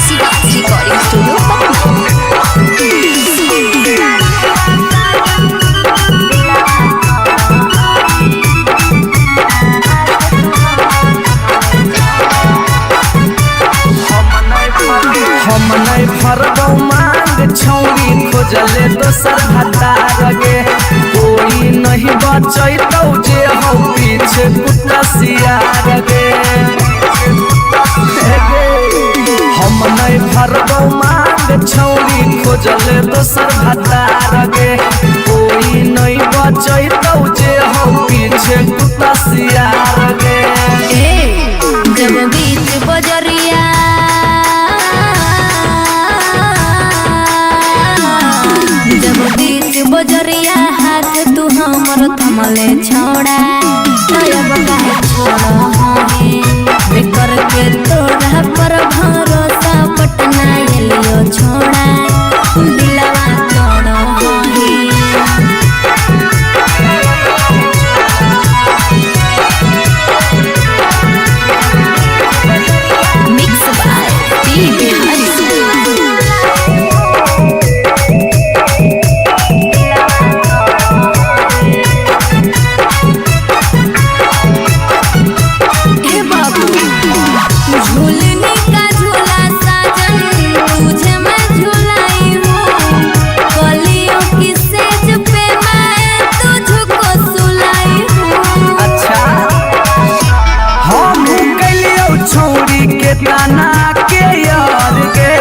Shiva's Recording Studio, Patna. हम नहीं फरबौ मांग छौरी खोजले दोसर भतार गे, कोई नहीं बचैतौ जे हौ पीछे कुत्ता सियार गे। हम नहीं फरबौ मांग छौरी खोजले दोसर भतार गे, कोई नहीं बचैतौ जे हौ पीछे कुत्ता सियार गे। ए, जब बीच बजरिया, जब बीच बजरिया हाथ तू हमर थमले छोड़ा, तब काहे छोड़ हे बेकर के तोरा पर भरोसा पटना एलियो छोड़ा, दिलवा तोड़ हे। Mix by P Bihari. हे बाबू, झूलने का झूला साजन तुझे मैं झूलाई हूँ, कलियों की सेज पे मैं तुझको सुलाई हूँ। अच्छा, हम कैलियौ छौरी के ताना के यार गे,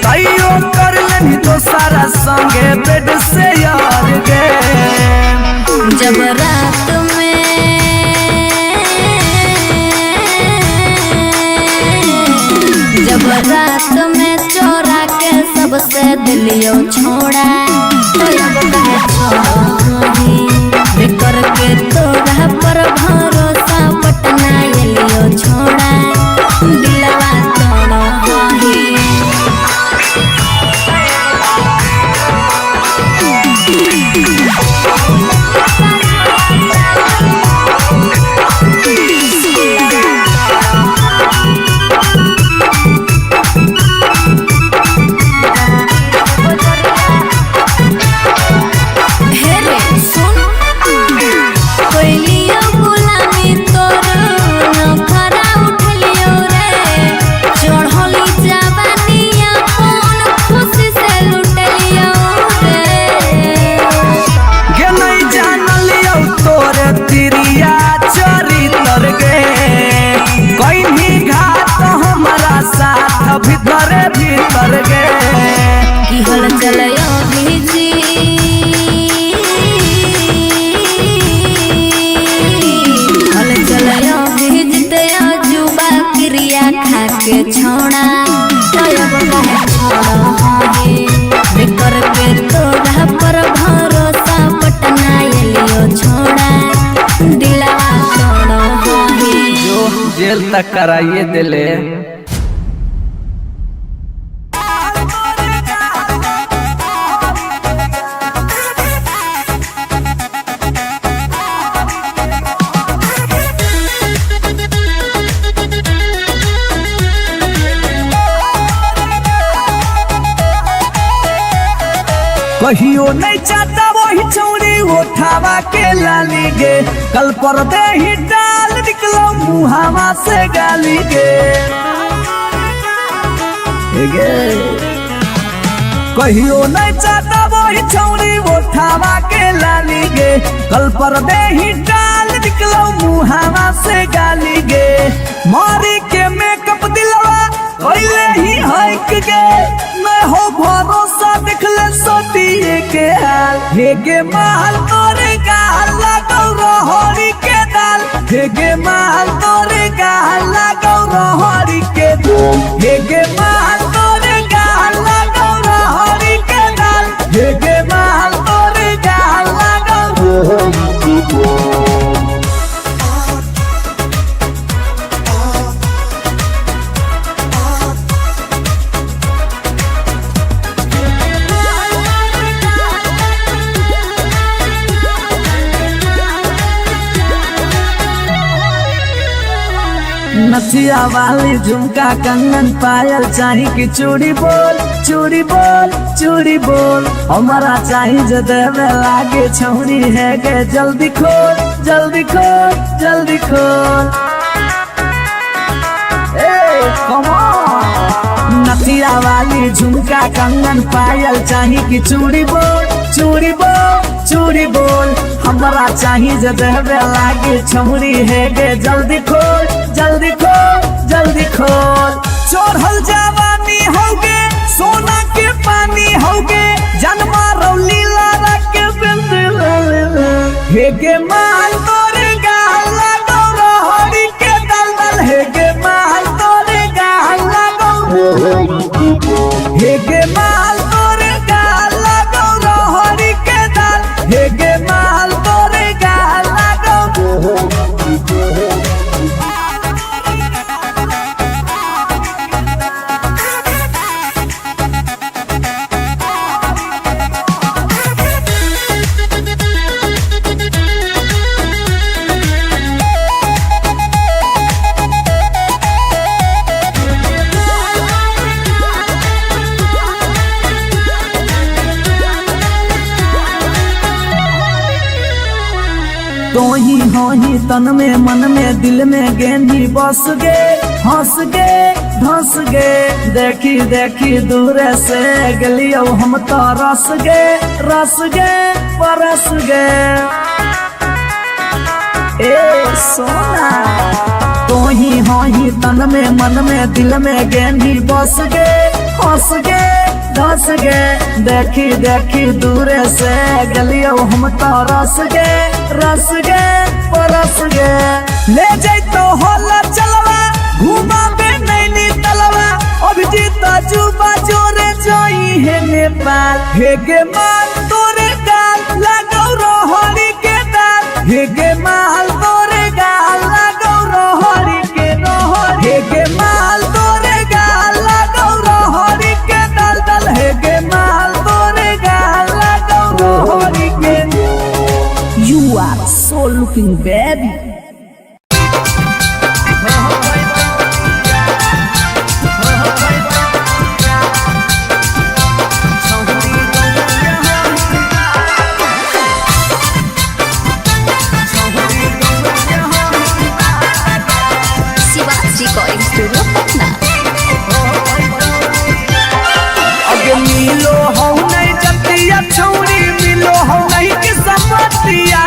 तैयो कर लेनी तो सारा संगे बेड से यार गे। जब रात में, जब रात में चोरा के सबसे दिलियो छोड़ा, तब काहे छोड़ी बेकर के तोरा पर भरोसा पटना एलियो छोड़ा, दिलवा तोड़ हे। हे रे सुन, कोइलियो गुलामी तोर नखरा उठलियो रे, चढ़ली जवानिया कौन खुशी से लुटलियो रे। गे नहीं जानलियौ तोरे तिरिया चरितर गे, कहीं घात हमारा साथ भीतरे भीतर गे। की हल चलयो भिजी, हल चलयो भिजते अजुबा क्रिया खाके छोड़ा, तब काहे छोड़ हे बेकर के तोरा पर भरोसा पटना एलियो छोड़ा, दिलवा तोड़ हे। जो जेल तक कराइए दिले। कहियो नहीं चाहता वही चौड़ी उठावा के लाली गे, कल पर दे ही डाल निकलो मुहावा से गाली गे। हे गे। कहियो नहीं चाहता वही चौड़ी उठावा के लाली गे, कल पर दे ही डाल निकलो मुहावा से गाली गे। मारी के मेकअप दिलवा कोइले ही हक गे, मैं हो भरोसा देखले सोटिए के हाल। हे गे माल तोरे गाल लागौ रहरी के दाल, हे गे माल तोरे गाल लागौ रहरी के दाल, हे गे माल तोरे गाल लागौ रहरी के दाल, हे गे माल तोरे गाल लागौ रहरी के दाल। नथिया वाली झुमका कंगन पायल चाही कि चूड़ी बोल, चूड़ी बोल, चूड़ी बोल। हमारा चाही जे देवे लागे छौरी है गे, जल्दी खोल, जल्दी खोल, जल्दी खोल। ए कम ऑन। नथिया वाली झुमका कंगन पायल चाही कि चूड़ी बोल, चूड़ी बोल, चूड़ी बोल। हमरा चाही जे देवे लागे छौरी है गे, जल्दी खोल, जल्दी खोल, जल्दी खोल। चढ़ल जवानी होगे सोना के पानी होगे, जन्मा रौली लारा के बिंद हे गे माल तोरे गाल लागो रहरी के दलदल, हे गे माल तोरे गाल लागो, हे गे माल तोरे गाल लागो रहरी के दल, हे गे माल तोरे गाल लागो। तो ही हो ही तन में मन में दिल में गेंदी बस गे, हंस गे, धंस गे। देखी देखी दूर से गलियो हम तो रस गे, रस गे, परस गे। ए सोना तो ही हो ही तन में मन में दिल में गेंदी बस गे, हंस गे, धस गे। देखी देखी दूर से गलियो हम तो रस गे, रस गे, परस गे। ले जैतो होला चलवा घुमाबे नैनी तलवा, अभिजीत जुबा जोरे जोई हे नेपाल। हे गे माल तोरे गाल लागौ रहरी के दाल, हे गे माल तोरे गाल लागौ रहरी के रहरी, हे गे माल तोरे गाल लागौ रहरी के दाल दाल, हे गे माल तोरे गाल लागौ रहरी के। You are so looking baby. Shiva recording studio Patna. अगे मिलो हो नहीं जतिया छौरी, मिलो हो नहीं के समतिया,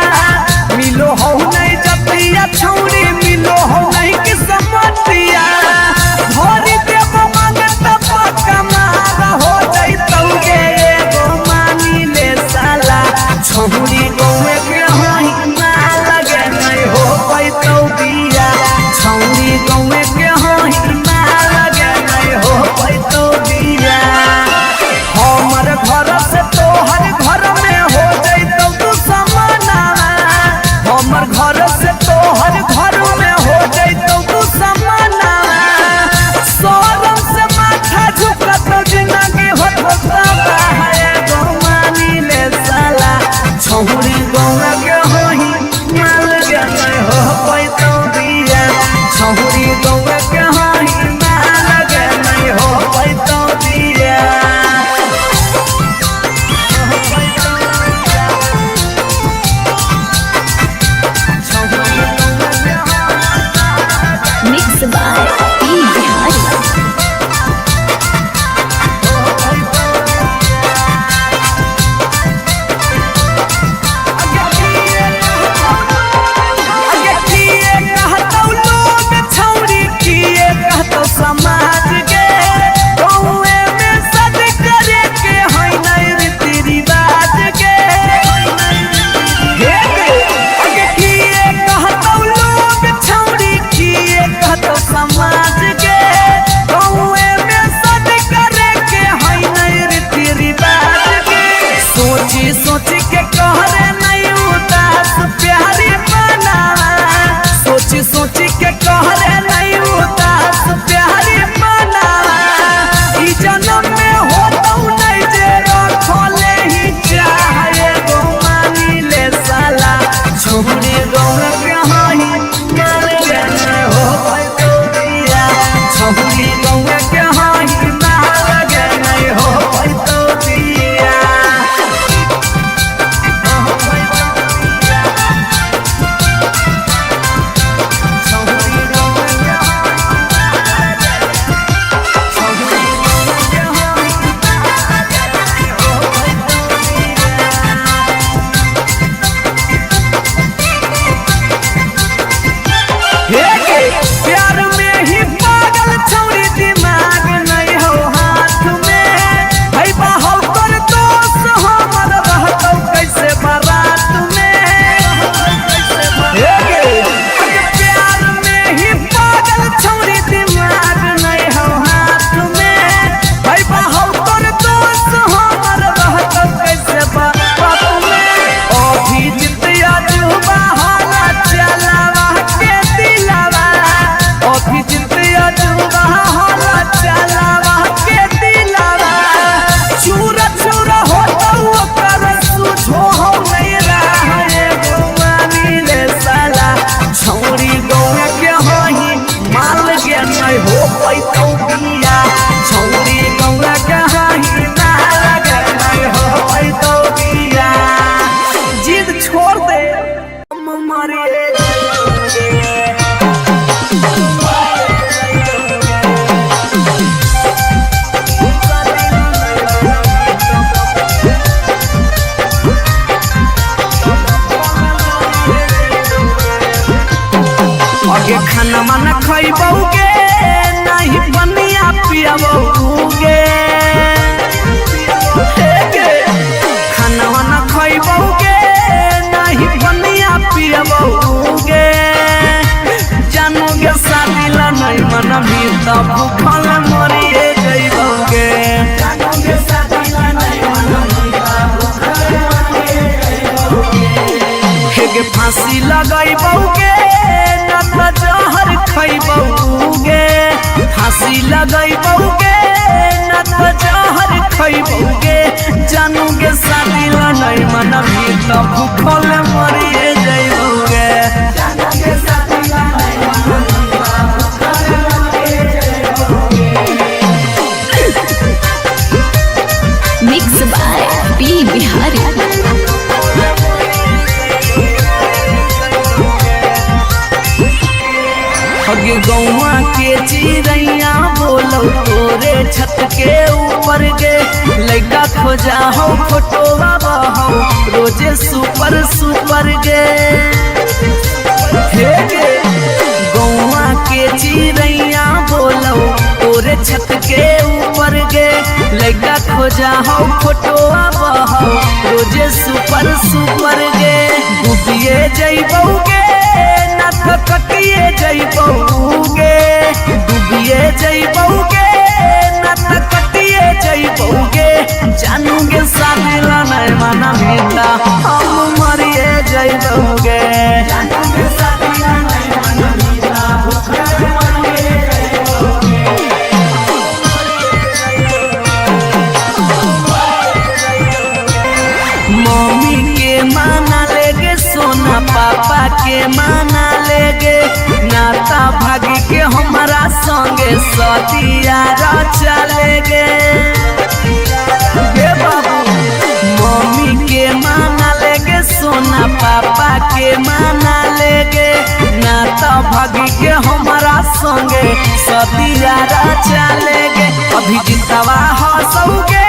मिलो हो नहीं जतिया छौरी, मिलो हो नहीं के समतिया। भरी देव मांगत पक्का मार हो जैतौ गे एगो मानी ले साला, छौरी गौए के होई ना लगे नहीं हो पैतौ बिया, छौरी गौए के होई ना लगे नहीं हो पैतौ बिया। हमर घर से तोहर घर में हो जैतौ तू समाना, हमर घर से तोहर घर में हो जैतौ तू समाना। शरम से माथा झुकत जिंदगी होत है गो मानी ले साला, छौरी खइबौ गे, नहीं पनिया पियबौ गे। हे गे, खानवा न खइबौ गे, नहीं पनिया पियबौ गे। जानू गे शादी ला नहीं मनबी त भूखल मरिए जइबौ गे। हे गे फांसी लगइबौ गे, न त जहर खइबौ गे। फांसी लगइबौ गे, न त जहर खइबौ गे। जानू गे शादी ला नहीं मनबी त भूखल मरिए जइबौ गे। Mix by P Bihari. हगे गौवा के चिड़ैया बोलो तोरे छत के ऊपर गे। लड़का खोजा हो फोटोवा बहो रोजे सुपर सुपर गे। हे गे गौवा के चिड़ैया बोलो तोरे छत के ऊपर गे। लड़का खोजा हो फोटोवा बहो रोजे सुपर सुपर गे। डूबिए जइबौ गे, न त कटिए जइबौ गे। डूबिए जइबौ गे, न त कटिए जइबौ गे। जानू गे शादी ला नहीं मनबी त हम मरिए जइबौ गे। मम्मी के माना लेगे सोना, पापा के माना लेगे। नाता भागी के हमारा संगे सतिया रचा लेगे। गे बाबू, मम्मी के माना लेगे सोना, पापा के माना लेगे। नाता भागी के हमारा संगे सतिया रचा लेगे। अभी जितवा हंसौगे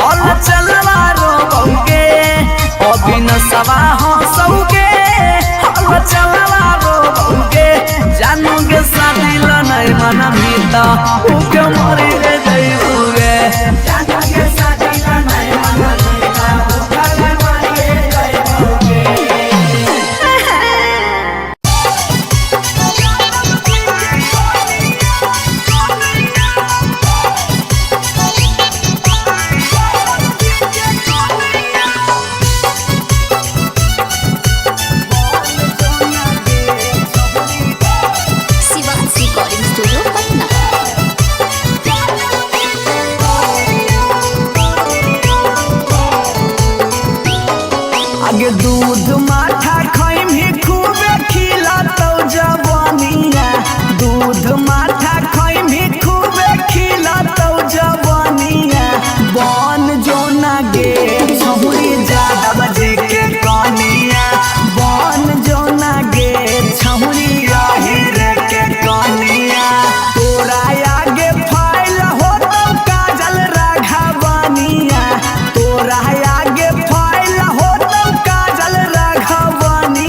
और चलवा रोबौगे। अभी नसवा हंसौगे और चलवा रोबौगे। जानू गे शादी ला नहीं मनबी त उ के मरी रे जइबौगे। Shivansh recording studio Patna. आगे दूध माठा खैमी खूबे खिलतौ जवानिया। दूध माठा खैमी खूबे खिलतौ जवानिया। बन जो ना गे छहुरी जादव जी के कनिया। बन जो ना गे छहुरी राहिर के कनिया। तोरा आगे फाइल होतौ काजल राघवनिया। तोरा आगे फाइल होतौ काजल राघवनिया।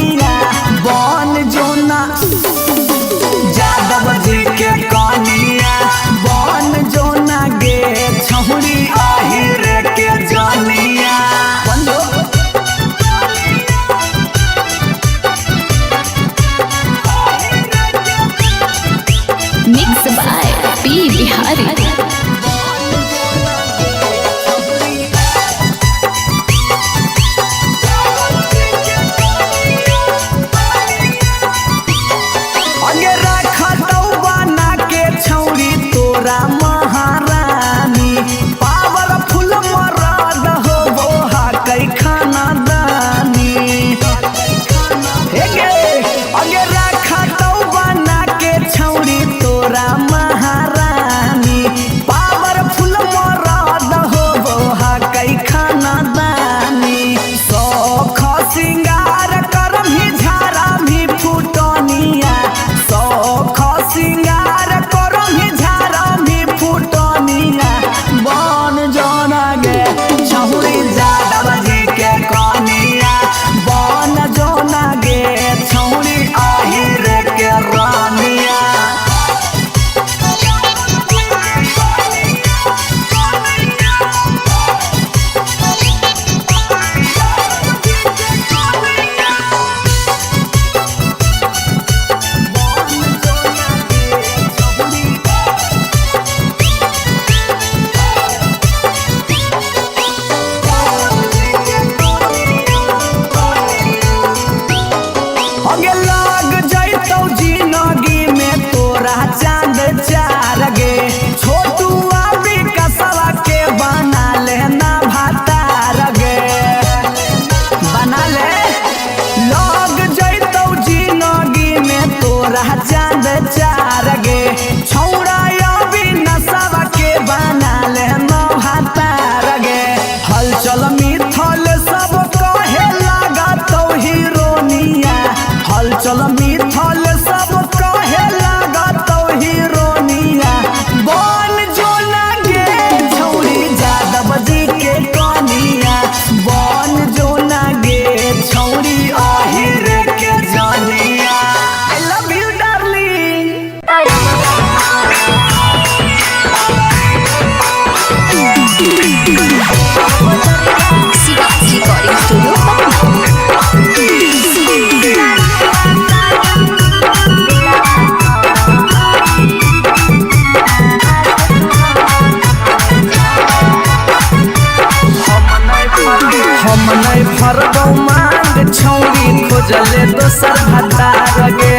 खोजले दोसर भतार गे।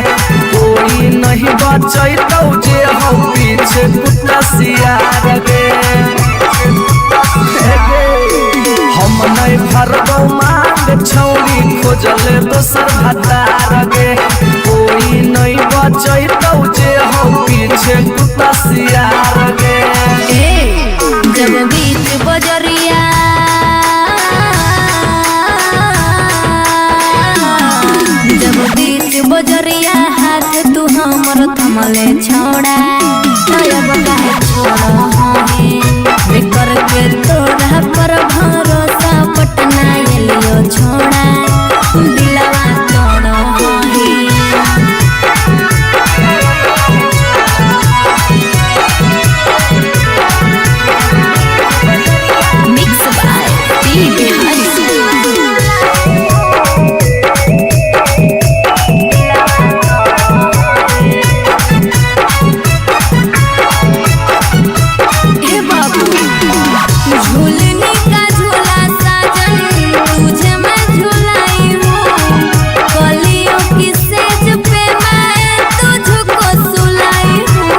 कोई नहीं बचैतौ जे हौ पीछे कुत्ता सियार गे। हम नहीं भरबौ मांग छौरी खोजले दोसर भतार गे। कोई नहीं बचैतौ जे हौ पीछे कुत्ता सियार गे। जब बीच बजरिया जब बीच बजरिया हाथ तू हमर थमले छोड़ा तब काहे छोड़ हे करके तोरा पर भरोसा पटना एलियो छोड़ा दिलवा तोड़ हे। Mix by P Bihari. हे बाबू झूलने का झूला साजन तुझे मैं झूलाई हूँ कलियों की सेज पे मैं तुझको सुलाई हूँ।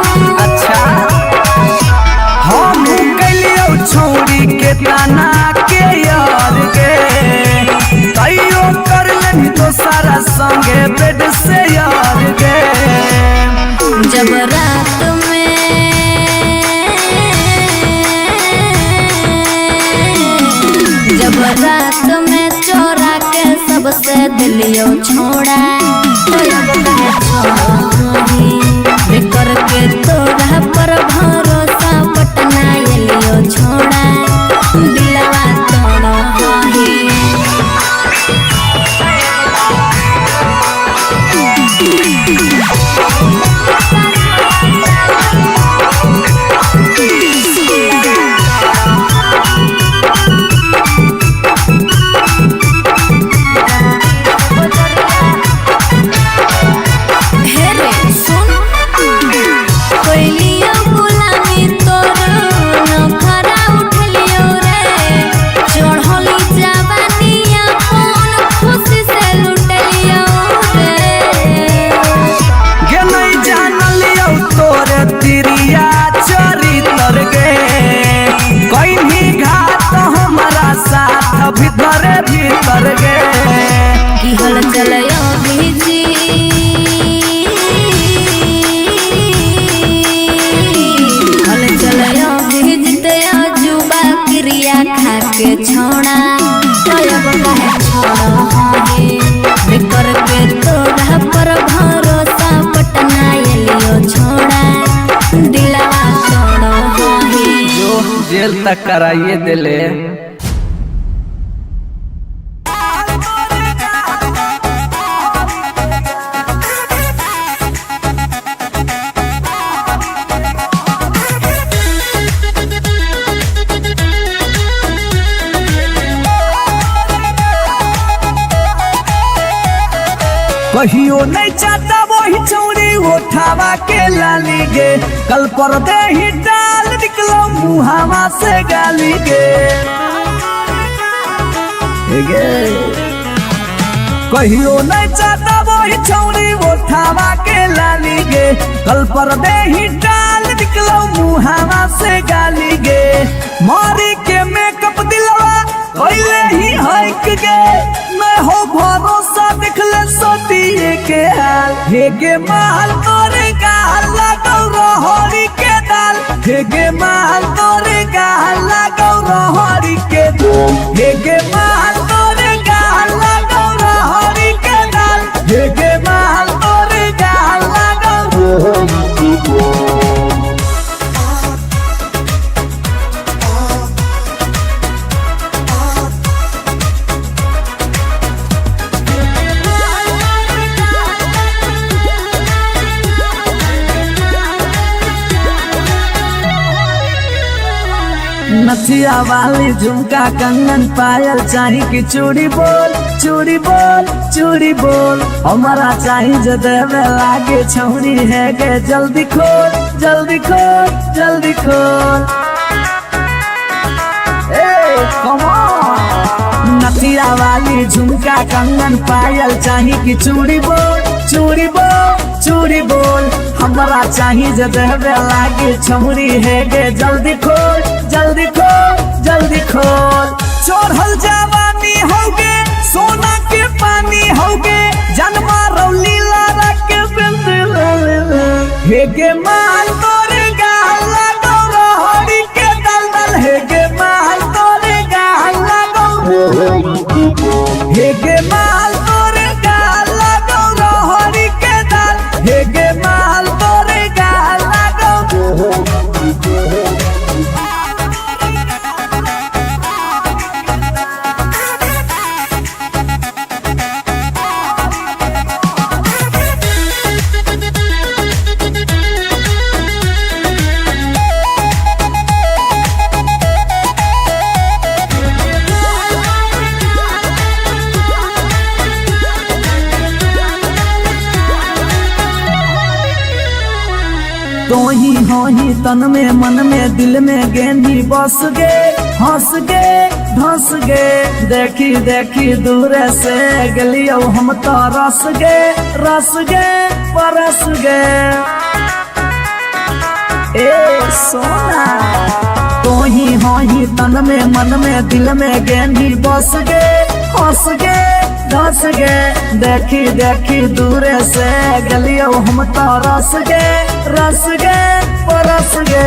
अच्छा हम कैलियौ छौरी के ताना के यार गे। तैयो कर लेनी दोसरा संगे बेड से यार गे। जब रात में जब रात में चोरा के सबसे दिलियो छोड़ा तब काहे छोड़ी करके तोरा पर भरोसा पटना एलियो छोड़ा दिलवा तोड़ हे। हे रे सुन कोइलियो गुलामी तोर नखरा उठलियो रे चढ़ली जवानिया कौन खुशी से लुटलियो रे। गे नहीं जानलियौ तोरे तिरिया चरितर गे। कहीं घात हमारा साथ भीतरे भीतर गे। की हल चलयो भिजी हल चलयो भिजते अजुबा क्रिया खाके छोड़ा तब काहे छोड़ हे करके तोरा पर भरोसा पटना एलियो छोड़ा दिलवा तोड़ हे। जो जेल तक कराइए दिले। कहियो नहीं चाहता वही चौरी उठावा के लाली गे। कल पर दे ही डाल निकलो मुहावा से गाली गे। गे। कहियो नहीं चाहता वही चौरी उठावा के लाली गे। कल पर दे ही डाल निकलो मुहावा से गाली गे। मारी के मेकअप दिलवा कैले ही हक गे। मैं हो भरोसा देखले सतिये के हाल। हे गे माल तोरे गाल लागौ रहरी के दाल। हे गे माल तोरे गाल लागौ रहरी के दाल। हे गे माल तोरे गाल लागौ रहरी के दाल। हे गे माल तोरे गाल लागौ रहरी के दाल। नथिया वाली झुमका कंगन पायल चाही कि चूड़ी बोल चूड़ी बोल चूड़ी बोल। हमारा चाही जो देवे लागे छौरी है गे जल्दी खोल जल्दी खोल जल्दी खोल। ए कम ऑन। नथिया वाली झुमका कंगन पायल चाही कि चूड़ी बोल, चूड़ी बोल, चूड़ी बोल। हमरा चाही जे देहबे लागी छौरी हे गे, जल्दी खोल, जल्दी खोल, जल्दी खोल। चढ़ल जवानी होगे सोना के पानी होगे, जन्मा रौली लारा के बिंद हे गे माल तोरे गाल लागो रहरी के दलदल, हे गे माल तोरे गाल लागो, हे गे माल तोरे गाल लागो रहरी के दल, हे गे माल तोरे गाल लागो। तो ही हो ही तन में मन में दिल में गेंदी बस गे, हंस गे धंस गे, देखी देखी दूर से गलियो हम तो रस गे, रस गे परस गे। ए सोना तो ही हो ही तन में मन में दिल में गेंदी बस गे, हंस गे धंस गे, देखी देखी दूर से गलियो हम तो रस गे, रस गे परस गे।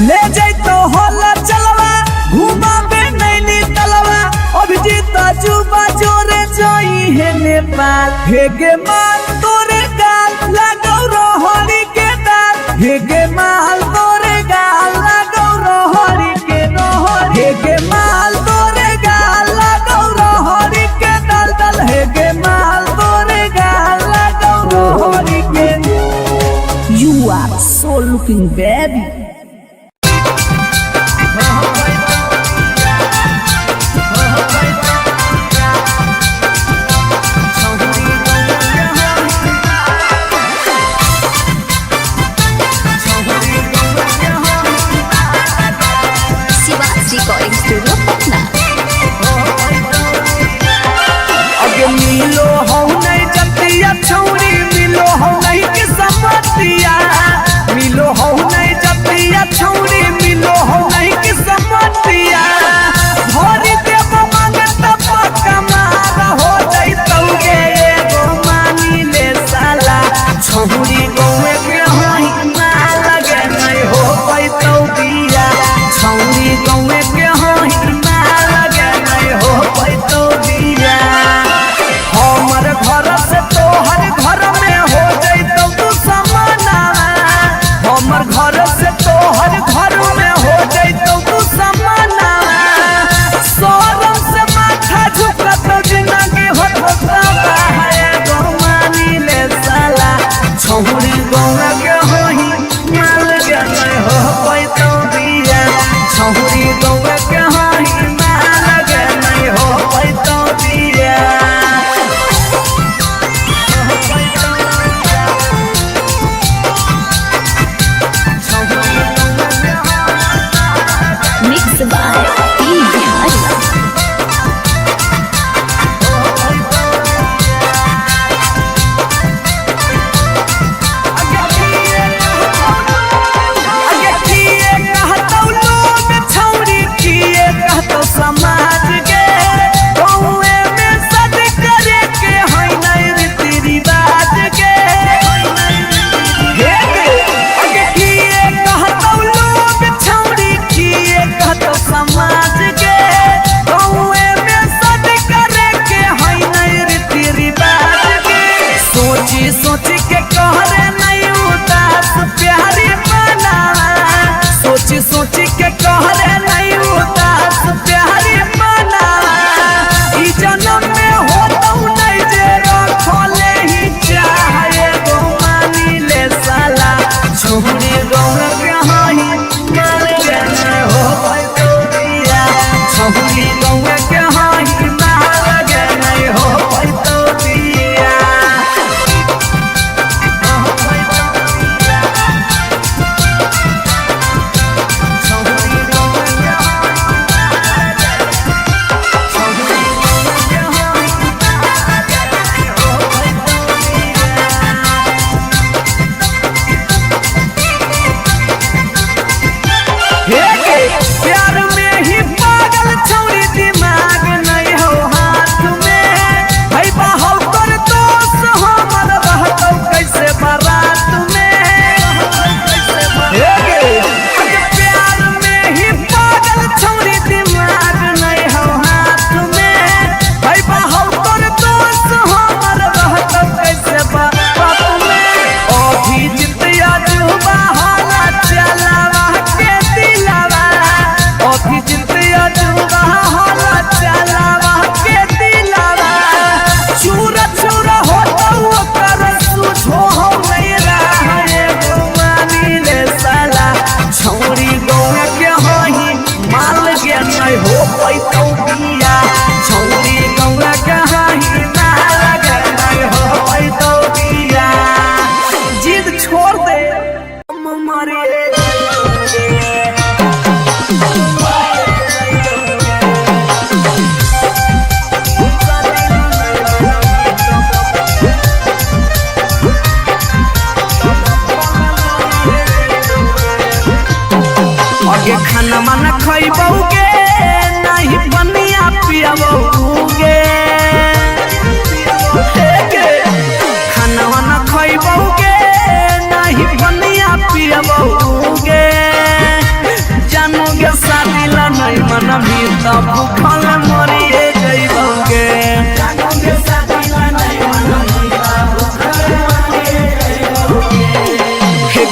ले जैतो होला चलवा घुमाबे नैनी तलवा, अभिजीत जुबा जोरे जोई हे नेपाल, हे गे माल तोरे गाल लागौ रहरी के दाल, हे गे माल तोरे गाल लागौ रहरी के रहरी, हे गे माल तोरे गाल लागौ रहरी के दाल दाल, हे गे माल तोरे गाल लागौ रहरी के। You are so looking baby. Shiva recording studio Patna. अगे मिलो हो नहीं जतिया छौरी, मिलो हो नहीं के समतिया, मिलो हो नहीं जतिया।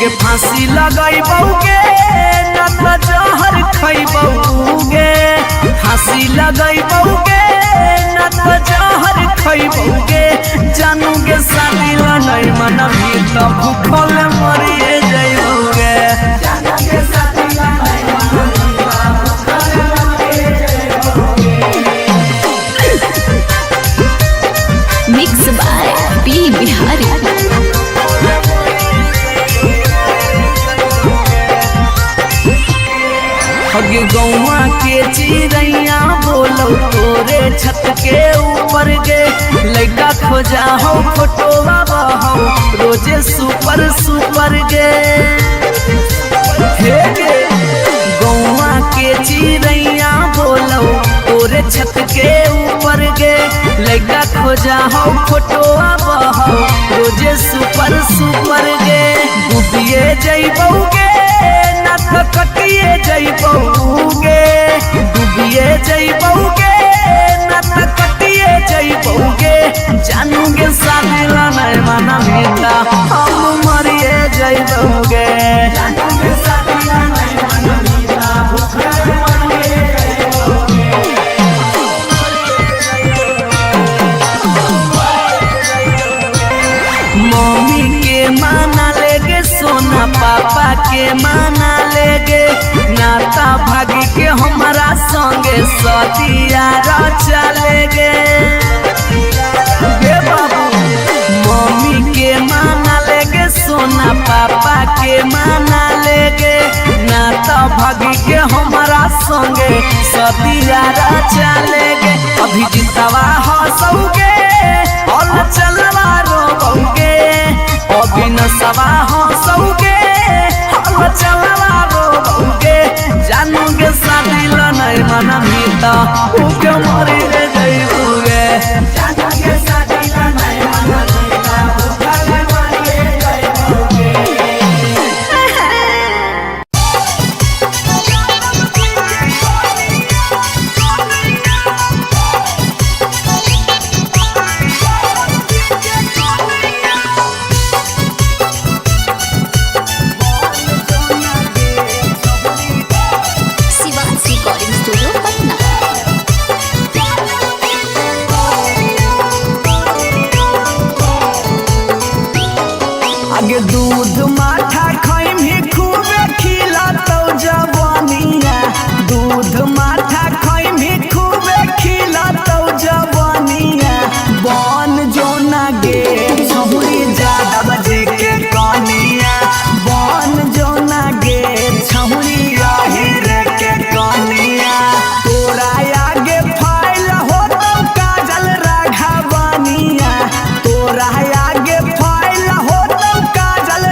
गे फांसी लगैबौगे न त जहर खैबौगे। फांसी लगैबौगे न त जहर खैबौगे। जानू गे शादी ला नहीं मनबी त भूखल मरिए जइबौगे। जानू गे शादी ला नहीं मनबी त भूखल मरिए जइबौगे। Mix by P Bihari. हगे गौवा के चिड़ैया बोलो तोरे छत के ऊपर गे। लड़का खोजा हो फोटोवा बहो रोजे सुपर सुपर गे। हे गे गौवा के चिड़ैया बोलो तोरे छत के ऊपर गे। लड़का खोजा हो फोटोवा बहो रोजे सुपर सुपर गे। डूबिए जइबौगे न त कटिए जइबौगे। डूबिए जइबौगे न त कटिए जइबौगे। जानू गे शादी ला नहीं मनबी त हम मरिए जइबौगे। जानू गे शादी ला नहीं मनबी त भूखल मरिए जइबौगे। मम्मी के माना लेगे सोना पापा के माना लेगे। नाता भागी के हमारा संगे सतिया रचा लेगे। गे बाबू मम्मी के माना लेगे सोना पापा के माना लेगे। नाता भागी के हमारा संगे सतिया रचा लेगे। अभी जितवा हंसौगे और चलवा रोबौगे। अभी नसवा हंसौगे और चलवा रोबौगे। जानू गे शादी ला नहीं मनबी त उ के मरी रे जइबौगे। जानू गे शादी ला नहीं मनबी त भूखल मरिए जइबौगे। Shiva recording studio Patna. आगे दूध माठा खैमी खूबे खिलातौ जवानिया। दूध माठा खैमी खूबे खिलातौ जवानिया। बन जो ना गे छहुरी जादव जी के कनिया। बन जो ना गे छहुरी राहिर के कनिया। तोरा आगे फाइल होतौ काजल राघवनिया। तोरा आगे फाइल होतौ काजल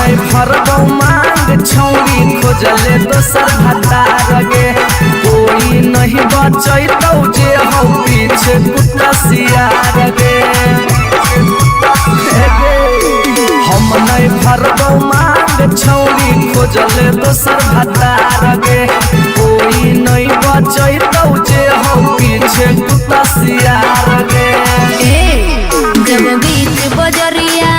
नहीं भरबौ मांग छौरी खोजले दोसर भतार गे। कोई नहीं बचैतौ जे हौ पीछे कुत्ता सियार गे। हम नहीं भरबौ मांग छौरी खोजले दोसर भतार गे। कोई नहीं बचैतौ जे हौ पीछे कुत्ता सियार गे। ए जब बीच बजरिया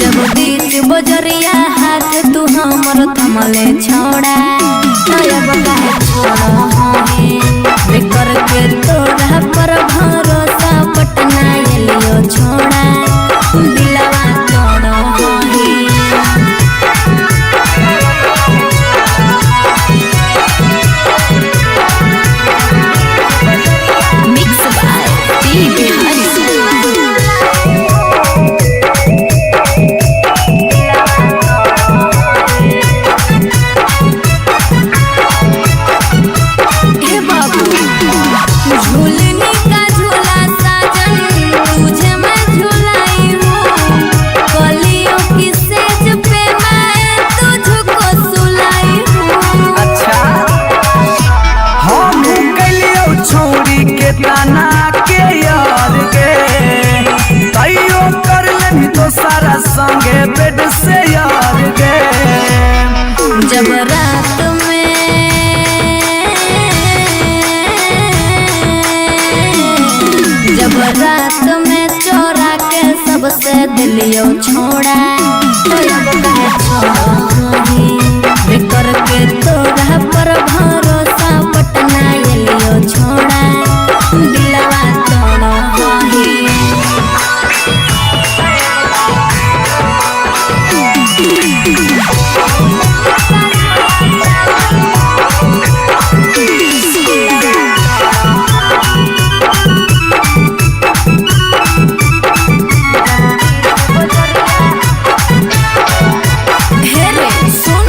जब बीच बजरिया हाथ तू हमर थमले छोड़ा तब काहे छोड़ हे कर के तोरा पर भरोसा पटना एलियो छोड़ा दिलवा तोड़ हे। Mix by P Bihari. हे बाबू झूलनी का झूला साजन तुझे मैं झूलाई हूँ कलियों की सेज पे मैं तुझको सुलाई हूँ। अच्छा हम कैलियो छौरी के ताना के यार गे। तैयो कर लेनी तो सारा संगे बेड से यार गे। जब रात में जब रात में चोरा के सबसे दिलियो छोड़ा तब काहे छोड़ कर के तोरा पर भरोसा पटना एलियो छोड़ा दिलवा तोड़ हे। हे रे सुन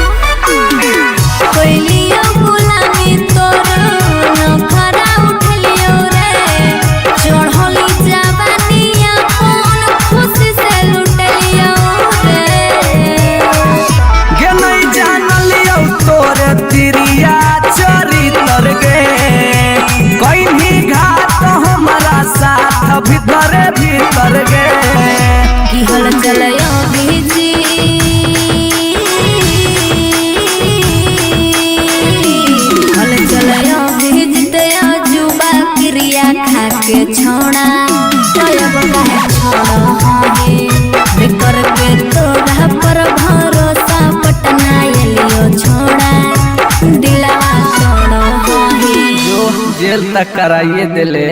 कोइलियो गुलामी तोर नखरा उठलियो रे चढ़ली जवानिया कौन खुशी से लुटलियो रे। गे नहीं जानलियो तोरे तिरिया चरितर गे। कहीं घात हमारा साथ भीतर भीतर गे। की हल चलयो भिजी हल चलयो भिजते जुबा क्रिया खाके छोड़ा तब काहे छोड़ हे कर के तोरा पर भरोसा पटना एलियो छोड़ा दिलवा तोड़ हे। जो जेल तक कराइए दिले।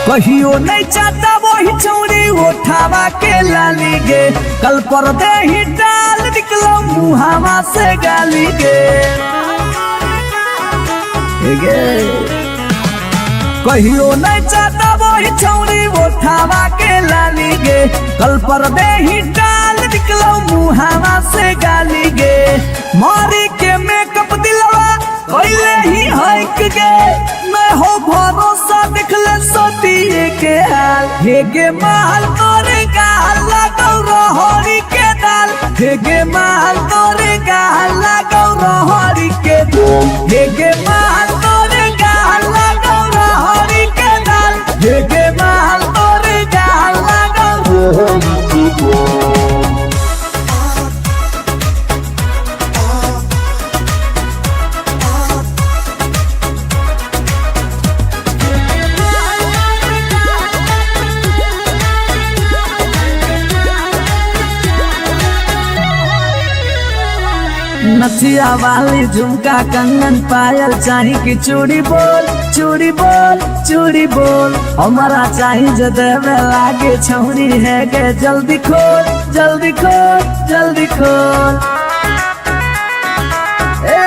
कहियो नहीं चाहता वही छौरी उठावा के लाली गे। कल पर दे ही डाल निकलो मुहावा से गाली गे। गे कहियो नहीं चाहता वही छौरी उठावा के लाली गे। कल पर दे ही डाल निकलो मुहावा से गाली गे। मारी के मेकअप दिलवा कैले ही हक गे। मैं हो भरोसा देखले सतिये के हाल। हे गे माल तोरे गाल लागौ रहरी के दाल। हे गे माल तोरे गाल लागौ रहरी के दाल। हे गे माल तोरे गाल लागौ रहरी के दाल। हे गे माल तोरे गाल लागौ रहरी के दाल। नथिया वाली झुमका कंगन पायल चाही कि चूड़ी बोल चूड़ी बोल चूड़ी बोल। हमारा चाही जे देवे लागे छौरी है के जल्दी खोल जल्दी खोल जल्दी खोल। ए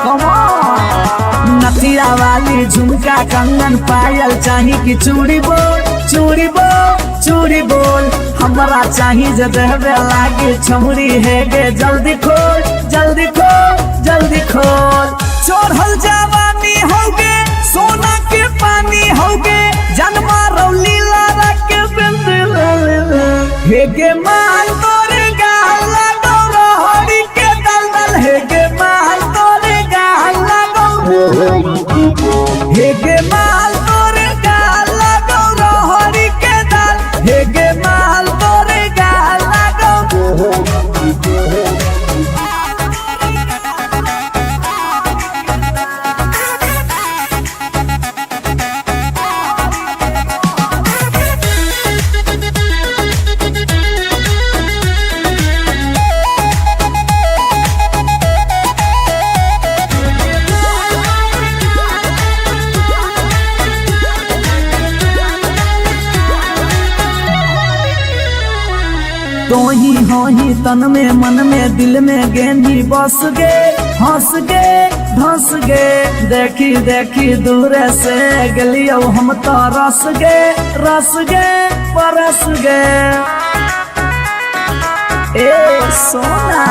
कम ऑन। नथिया नथिया वाली झुमका कंगन पायल चाही कि चूड़ी बोल, चूड़ी बोल, चूड़ी बोल। हमरा चाही जे देहबे लागी छौरी हे गे, जल्दी खोल, जल्दी खोल, जल्दी खोल। चढ़ल जवानी होगे सोना के पानी होगे, जन्मा रौली लारा के बिंद हे गे माल तोरे गाल लागो रहरी के दलदल, हे गे माल तोरे गाल लागो, हे गे माल तोरे गाल लागो रहरी के दल, हे गे माल तोरे गाल लागो। तो ही हो ही तन में मन में दिल में गेंदी बस गे, हंस गे धंस गे, देखी देखी दूर से गलियो हम तो रस गे, रस गे परस गे। ए सोना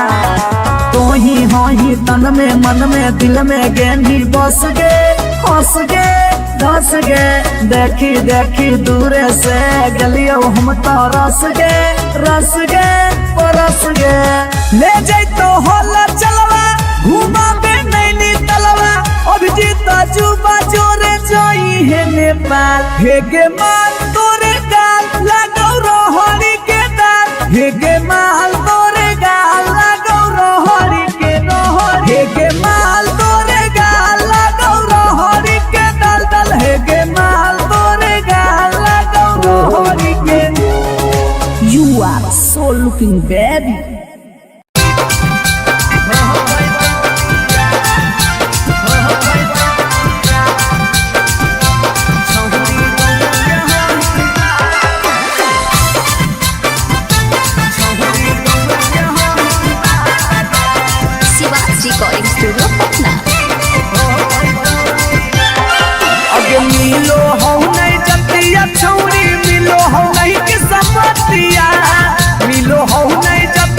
तो ही हो ही तन में मन में दिल में गेंदी बस गे, हंस गे धंस गे, देखी देखी दूर से गलियो हम तो रस गे, रस गे परस गे। ले जैतो होला चलवा घुमाबे नैनी तलवा, अभिजीत जुबा जोरे जोई हे नेपाल, हे गे माल तोरे गाल लागौ रहरी के दाल, हे गे माल तोरे गाल लागौ रहरी के रहरी, हे गे माल तोरे गाल लागौ रहरी के दाल दाल, हे गे माल तोरे गाल लागौ रहरी के। You are so looking baby. Shiva recording studio Patna. अगे मिलो हो नहीं जतिया छौरी, मिलो हो नहीं के समतिया, मिलो हो नहीं जतिया।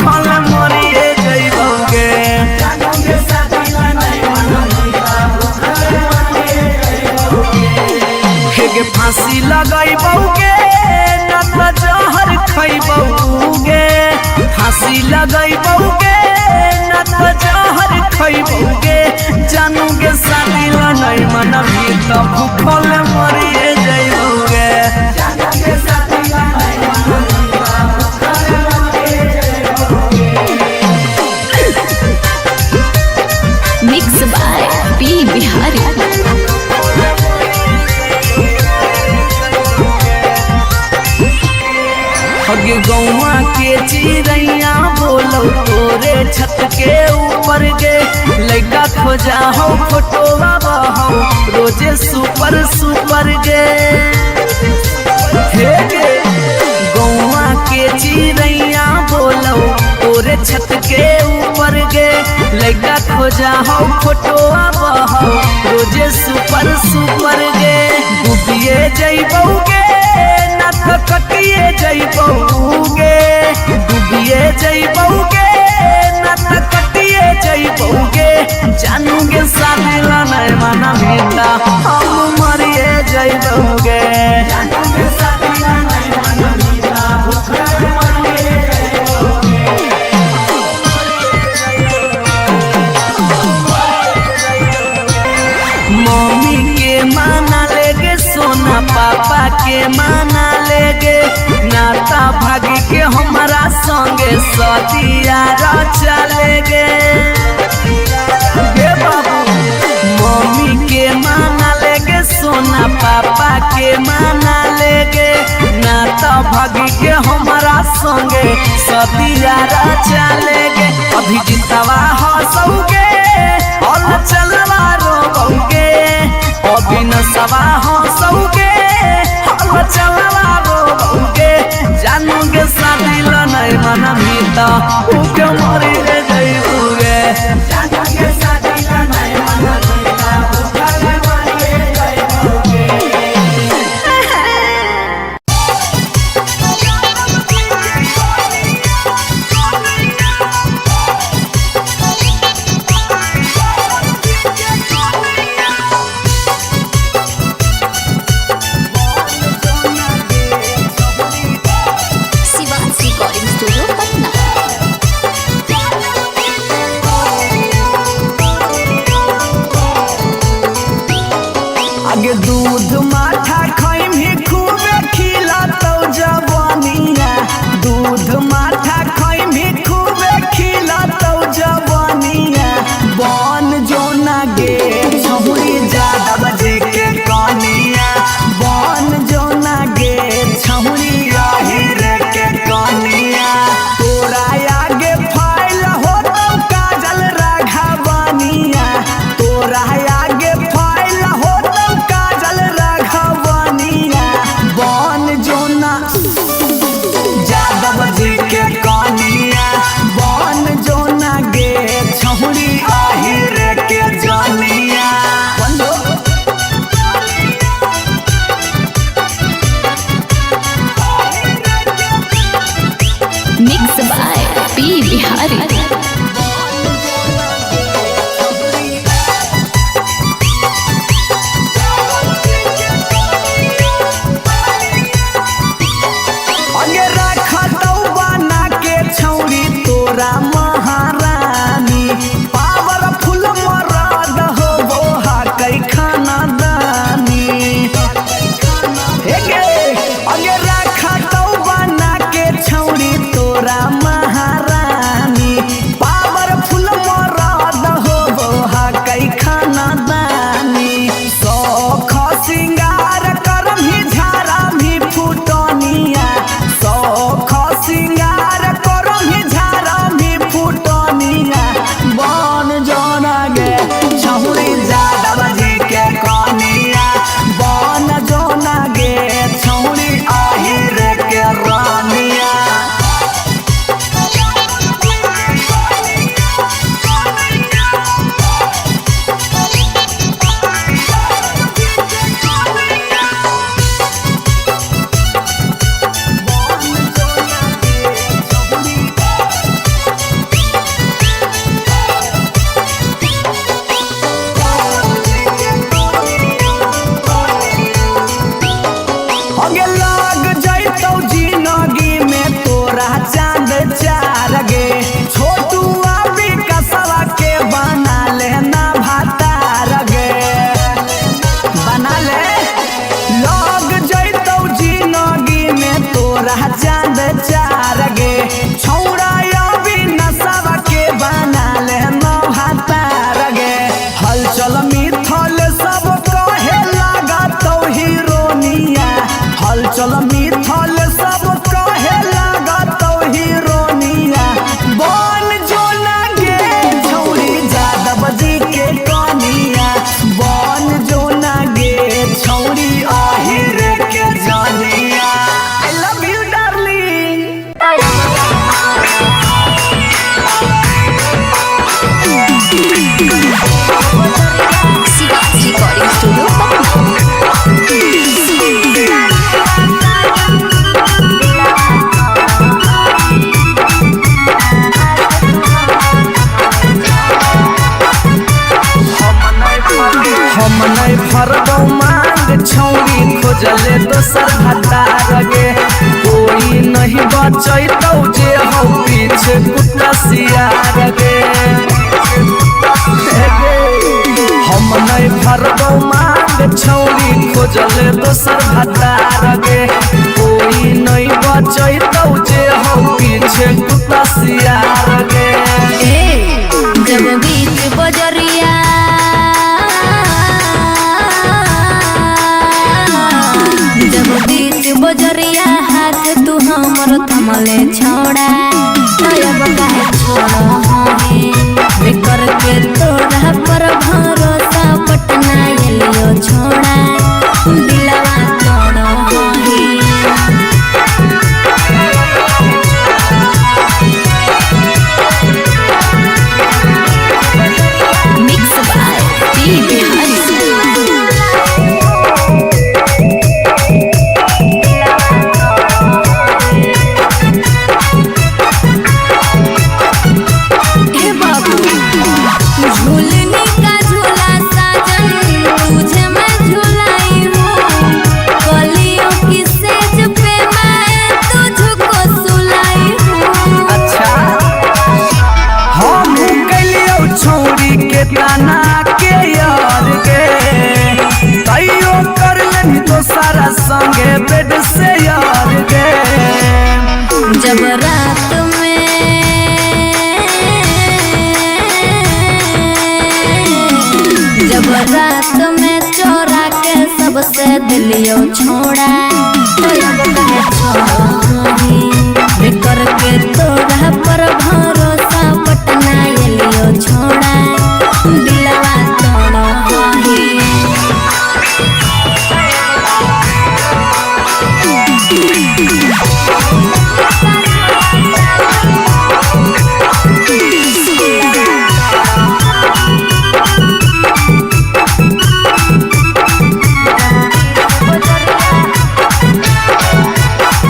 भूखल मरिए जइबौगे। हेगे फांसी लगैबौगे न त जहर खैबौगे, फांसी लगैबौगे न त जहर खैबौगे। जानू गे शादी ला नहीं मनबी त भूखल मरिए जइबौगे। Mix by P Bihari. हगे गौआ के चिड़ैया बोलो तोरे छत के ऊपर गे, लड़का खोजा हो फोटोवा बहो रोजे सुपर सुपर गे। हे गे गौआ के चिड़ैया बोलो तोरे छत के ऊपर गे, लड़का खोजा हो फोटोवा बहो रोजे सुपर सुपर गे। डूबिए जइबौगे न त कटिए जइबौगे, डूबिए जइबौगे न त कटिए जइबौगे। जानू गे शादी ला नहीं मनबी त हम मरिए जइबौगे। मम्मी के माना लेगे सोना, पापा के माना लेगे, नाता भागी के हमारा संगे सदिया रचा लेगे। गे बाबू मम्मी के माना लेगे सोना, पापा के माना लेगे, नाता भागी के हमारा संगे सदिया रचा लेगे। अभी जितवा हंसौगे और चलवा रोबौगे, अभी नसवा हंसौगे और चलवा रोबौगे। जानू गे शादी ला नहीं मनबी त उ के मरिए जइबौगे। Shiva's recording studio Patna. खोजले दोसर भतार गे। कोई नहीं बचैतौ जे हौ पीछे कुत्ता सियार गे। हम नहीं भरबौ मांग छौरी खोजले दोसर भतार गे। कोई नहीं बचैतौ जे हौ पीछे कुत्ता सियार गे। ए जब बीच बजरिया जब बीच बजरिया हाथ तू हमर थमले छोड़ा तब काहे छोड़ हे बेकर के तोरा पर भरोसा पटना एलियो छोड़ा दिलवा तोड़ हे। Mix by P Bihari. हे बाबू झूलने का झूला साजन तुझे मैं झूलाई हूँ कलियों की सेज पे मैं तुझको सुलाई हूँ। अच्छा हम कैलियौ छौरी के ताना के यार गे तैयो कर लेनी दोसरा संगे बेड से यार गे। जब रात में जब रात में चोरा के सबसे दिलियो छोड़ा तब काहे छोड़ी बेकर के तोरा पर भरोसा पटना एलियो छोड़ा दिलवा तोड़ हे।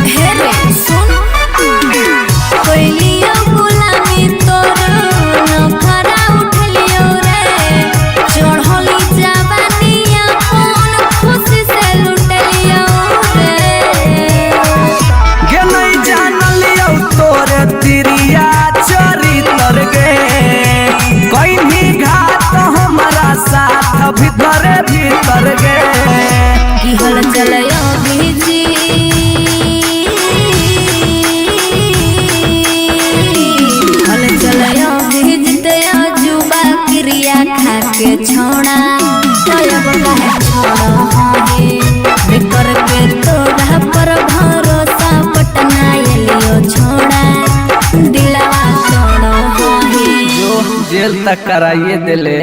हे रे सुन कोइलियो गुलामी तोर नखरा उठलियो रे चढ़ली जवानिया कौन खुशी से लुटलियो रे। गे नहीं जानलियौ तोरे तिरिया चरितर गे कहीं घात हमारा साथ भीतरे भीतर गे। की हल चलयो भिजी हल चलयो भिजते जुबा क्रिया खा के छोड़ा तब काहे छोड़ हे बेकर के तोरा पर भरोसा पटना एलियो छोड़ा दिलवा तोड़ हे। जो जेल तक कराइए दिले।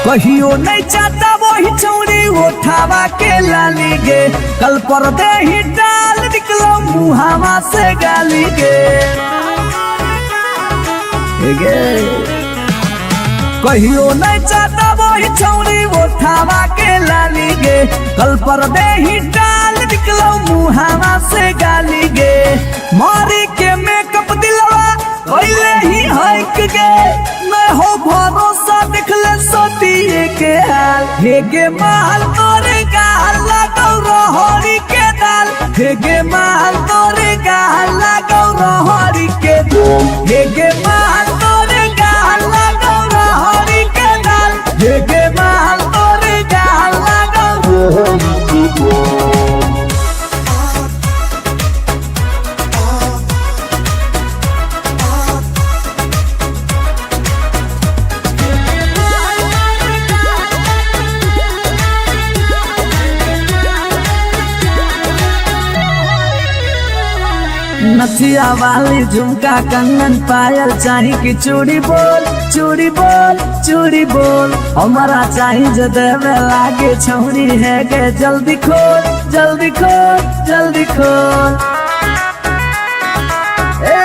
कहियो नहीं चाहता वही छौरी उठावा के लाली गे कल पर दे ही डाल निकलो मुहावा से गाली गे। हे गे कहियो नहीं चाहता वही छौरी उठावा के लाली गे कल पर दे ही डाल निकलो मुहावा से गाली गे। मारी के मेकअप दिलवा कैले ही हक गे मैं हो भरोसा देखले सतिये के हाल। हे गे माल तोरे गाल लागौ रहरी के दाल हे गे माल तोरे गाल लागौ रहरी के दाल हे गे माल तोरे गाल लागौ रहरी के दाल हे गे माल तोरे गाल लागौ रहरी के दाल। नथिया वाली झुमका कंगन पायल चाही कि चूड़ी बोल चूड़ी बोल चूड़ी बोल हमारा चाही जो देवे लागे छौरी है के जल्दी खोल जल्दी खोल जल्दी खोल। ए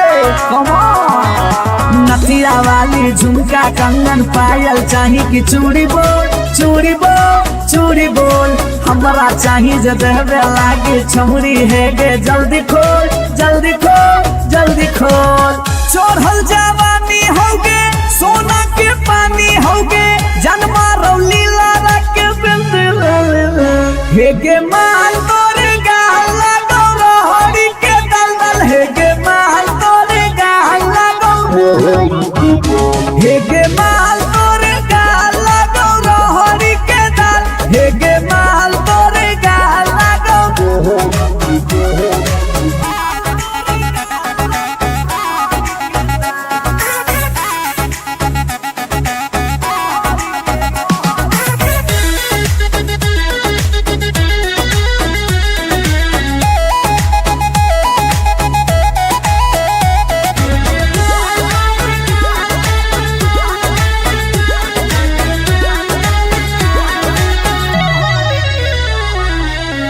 कम ऑन। नथिया नथिया वाली झुमका कंगन पायल चाही कि चूड़ी बोल चूड़ी बोल चूड़ी बोल। हमरा चाही जे देवे लागी छौरी हे गे जल्दी खोल जल्दी खोल जल्दी खोल। चढ़ल जवानी होगे सोना के पानी होगे जन्मा रौली लारा के बिंद हे गे माल तोरे गाल लागो रहरी के दलदल हे गे माल तोरे गाल लागो हे गे माल तोरे गाल लागो रहरी के दाल हे गे माल तोरे गाल लागो।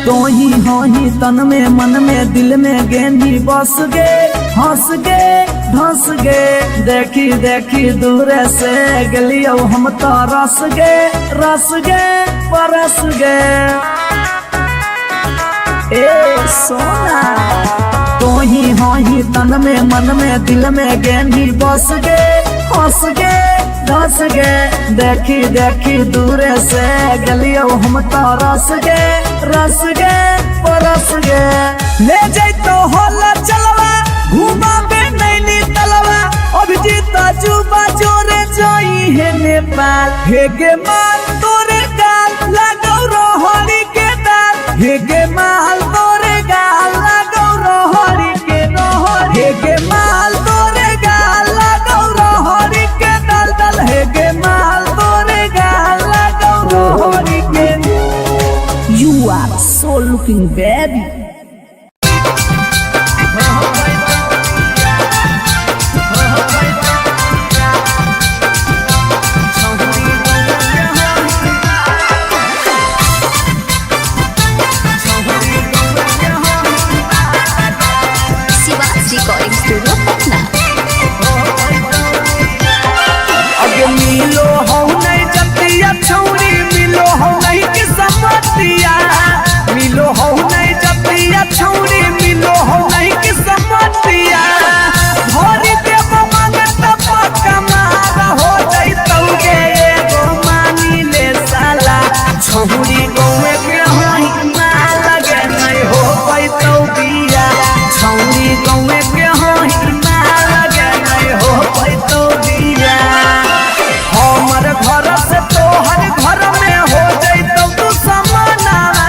तो ही हो ही तन में मन में दिल में गेंदी बस गे हंस गे धंस गे देखी देखी दूर से गलियो हम तो रस गे रस गे परस गे ए सोना। तो ही हो ही तन में मन में दिल में गेंदी बस गे हंस गे धस गे देखी देखी दूर से गलियो हम तो रस गे रस गे परस गे। ले जैतो होला चलवा घुमाबे नैनी तलवा अभिजीत जुबा जोरे जोई हे नेपाल हे गे माल तोरे गाल लागौ रहरी के दाल हे गे माल तोरे गाल लागौ रहरी के रहरी हे गे माल तोरे गाल लागौ रहरी के दाल दाल हे गे माल तोरे गाल लागौ रहरी के। You are so looking baby. Shiva recording studio Patna. अगे मिलो हो नहीं जतिया छौरी मिलो हो नहीं कि समतिया मिलो हो नहीं जतिया छौरी मिलो हो नहीं कि समतिया भरी देव मांगत पक्का मारा हो जैतौ गे एगो मानी ले साला छौरी गौए के होई माल गे नहीं हो पैतौ बिया छौरी गौए के होई माल गे नहीं हो पैतौ बिया। हमर घर से तोहर घर में हो जैतौ तू समानावा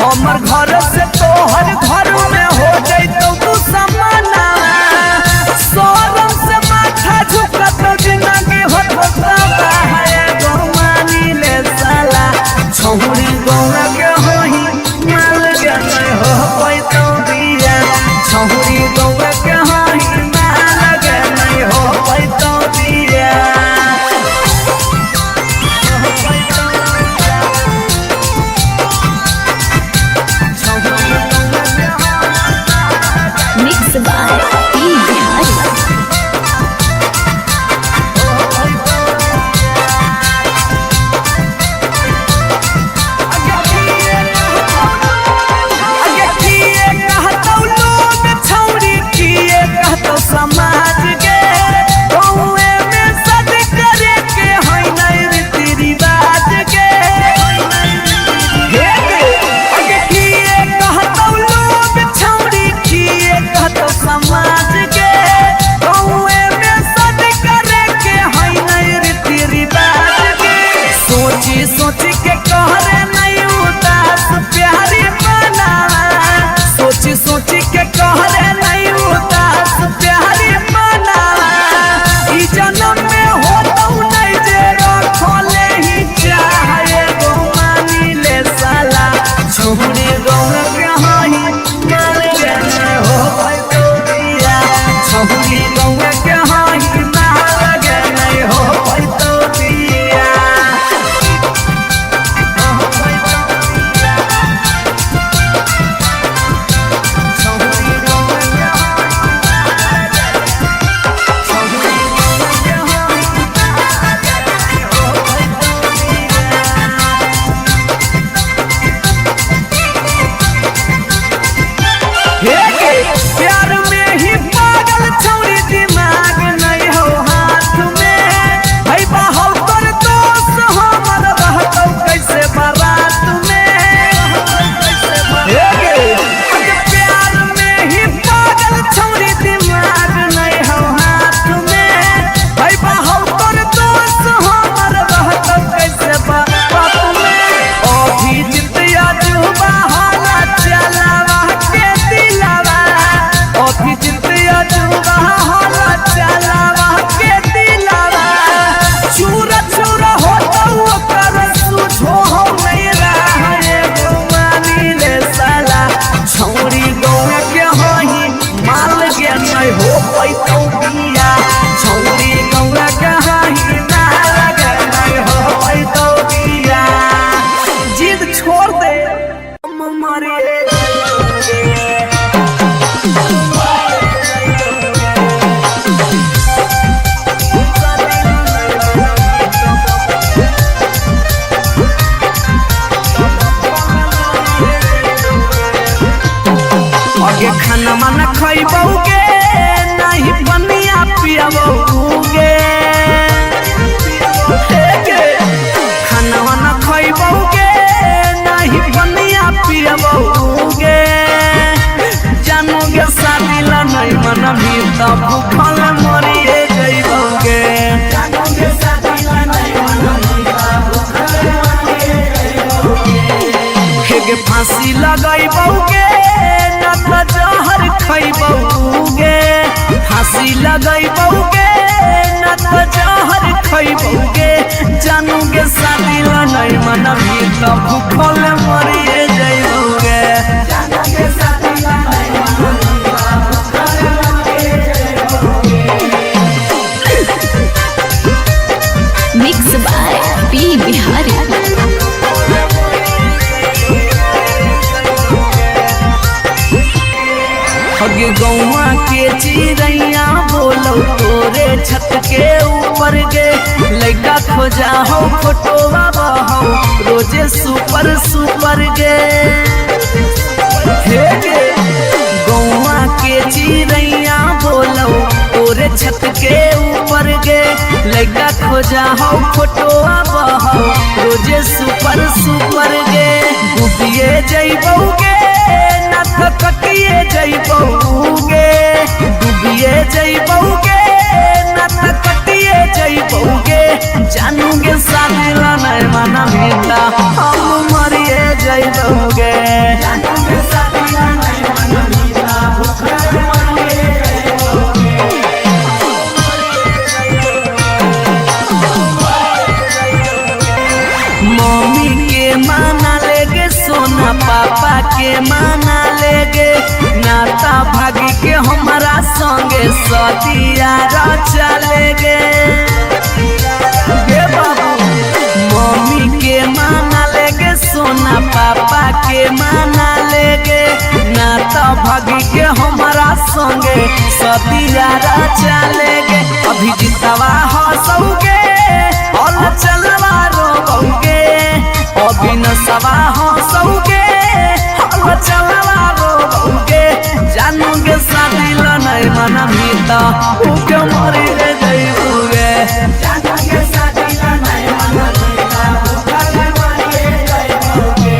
हमर घर से तोहर घर में हो जैतौ तू समानावा शरम से माथा झुकत जिंदगी होत है गौमानी ले साला छौरी गौरा के होही माल के नहीं हो पैतौ बिया छौरी गौरा खाना मन खइबौ गे नहीं पनिया पियबौ गे। हे गे खाना मन खइबौ गे नहीं पनिया पियबौ गे। जानू गे शादी ला नहीं मनबी त भूखल मरिए जइबौ गे। जानू गे शादी ला नहीं मनबी त भूखल मरिए जइबौ गे। हे गे फांसी लगइबौ गे न त जहर खइबौ गे। फांसी लगइबौ गे न त जहर खइबौ गे। जानू गे शादी ला नहीं मनबी त भूखल मरिए जइबौ गे। जानू गे शादी ला नहीं मनबी त भूखल मरिए जइबौ गे। Mix by P Bihari. हगे गौवा के चिड़ैया बोलो तोरे छत के ऊपर गे। लड़का खोजा हो फोटोवा बहो रोजे सुपर सुपर गे। हे गे गौवा के चिड़ैया बोलो तोरे छत के ऊपर गे। लड़का खोजा हो फोटोवा बहो रोजे सुपर सुपर गे। डूबिए जइबौ गे न त कटिए जइबौ गे। डूबिए जइबौ गे न त कटिए जइबौ गे। जानू गे शादी ला नहीं मनबी त हम मरिए जइबौ गे। जानू गे शादी ला नहीं मनबी त भूखल मरिए जइबौ गे। मम्मी के माना लेगे सोना पापा के माना लेगे। नाता भागी के हमारा संगे सदिया रचा लेगे। गे बाबू मम्मी के माना लेगे सोना पापा के माना लेगे। नाता भागी के हमारा संगे सदिया रचा लेगे। अभी जितवा हंसौगे और चलवा रोबौगे। अभी नसवा हंसौगे और चलवा रोबौगे। जानू गे शादी ला नहीं मनबी त भूखे मरिए जइबौगे। जानू गे शादी ला नहीं मनबी त भूखल मरिए जइबौगे।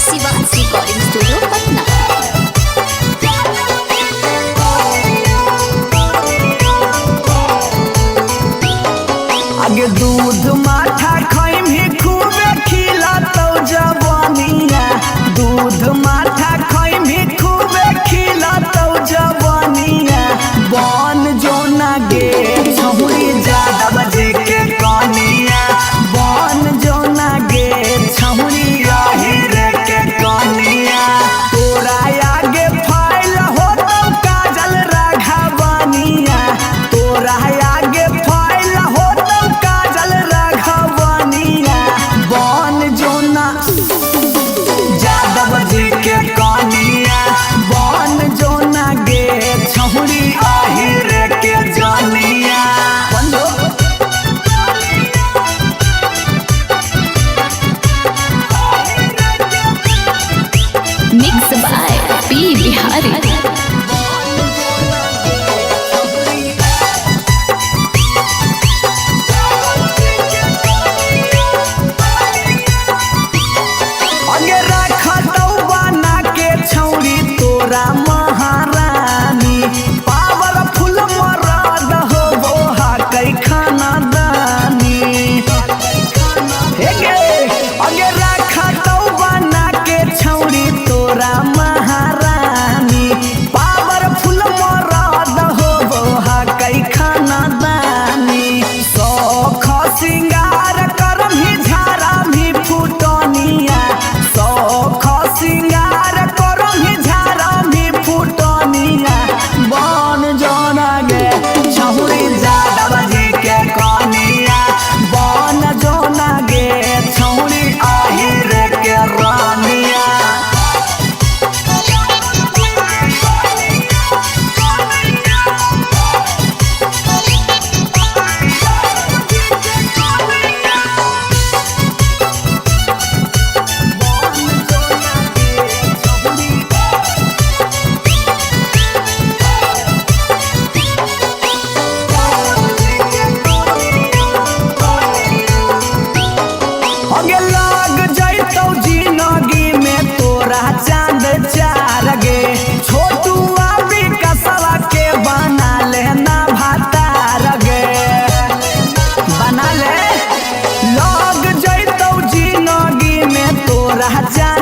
Shiva's recording studio Patna.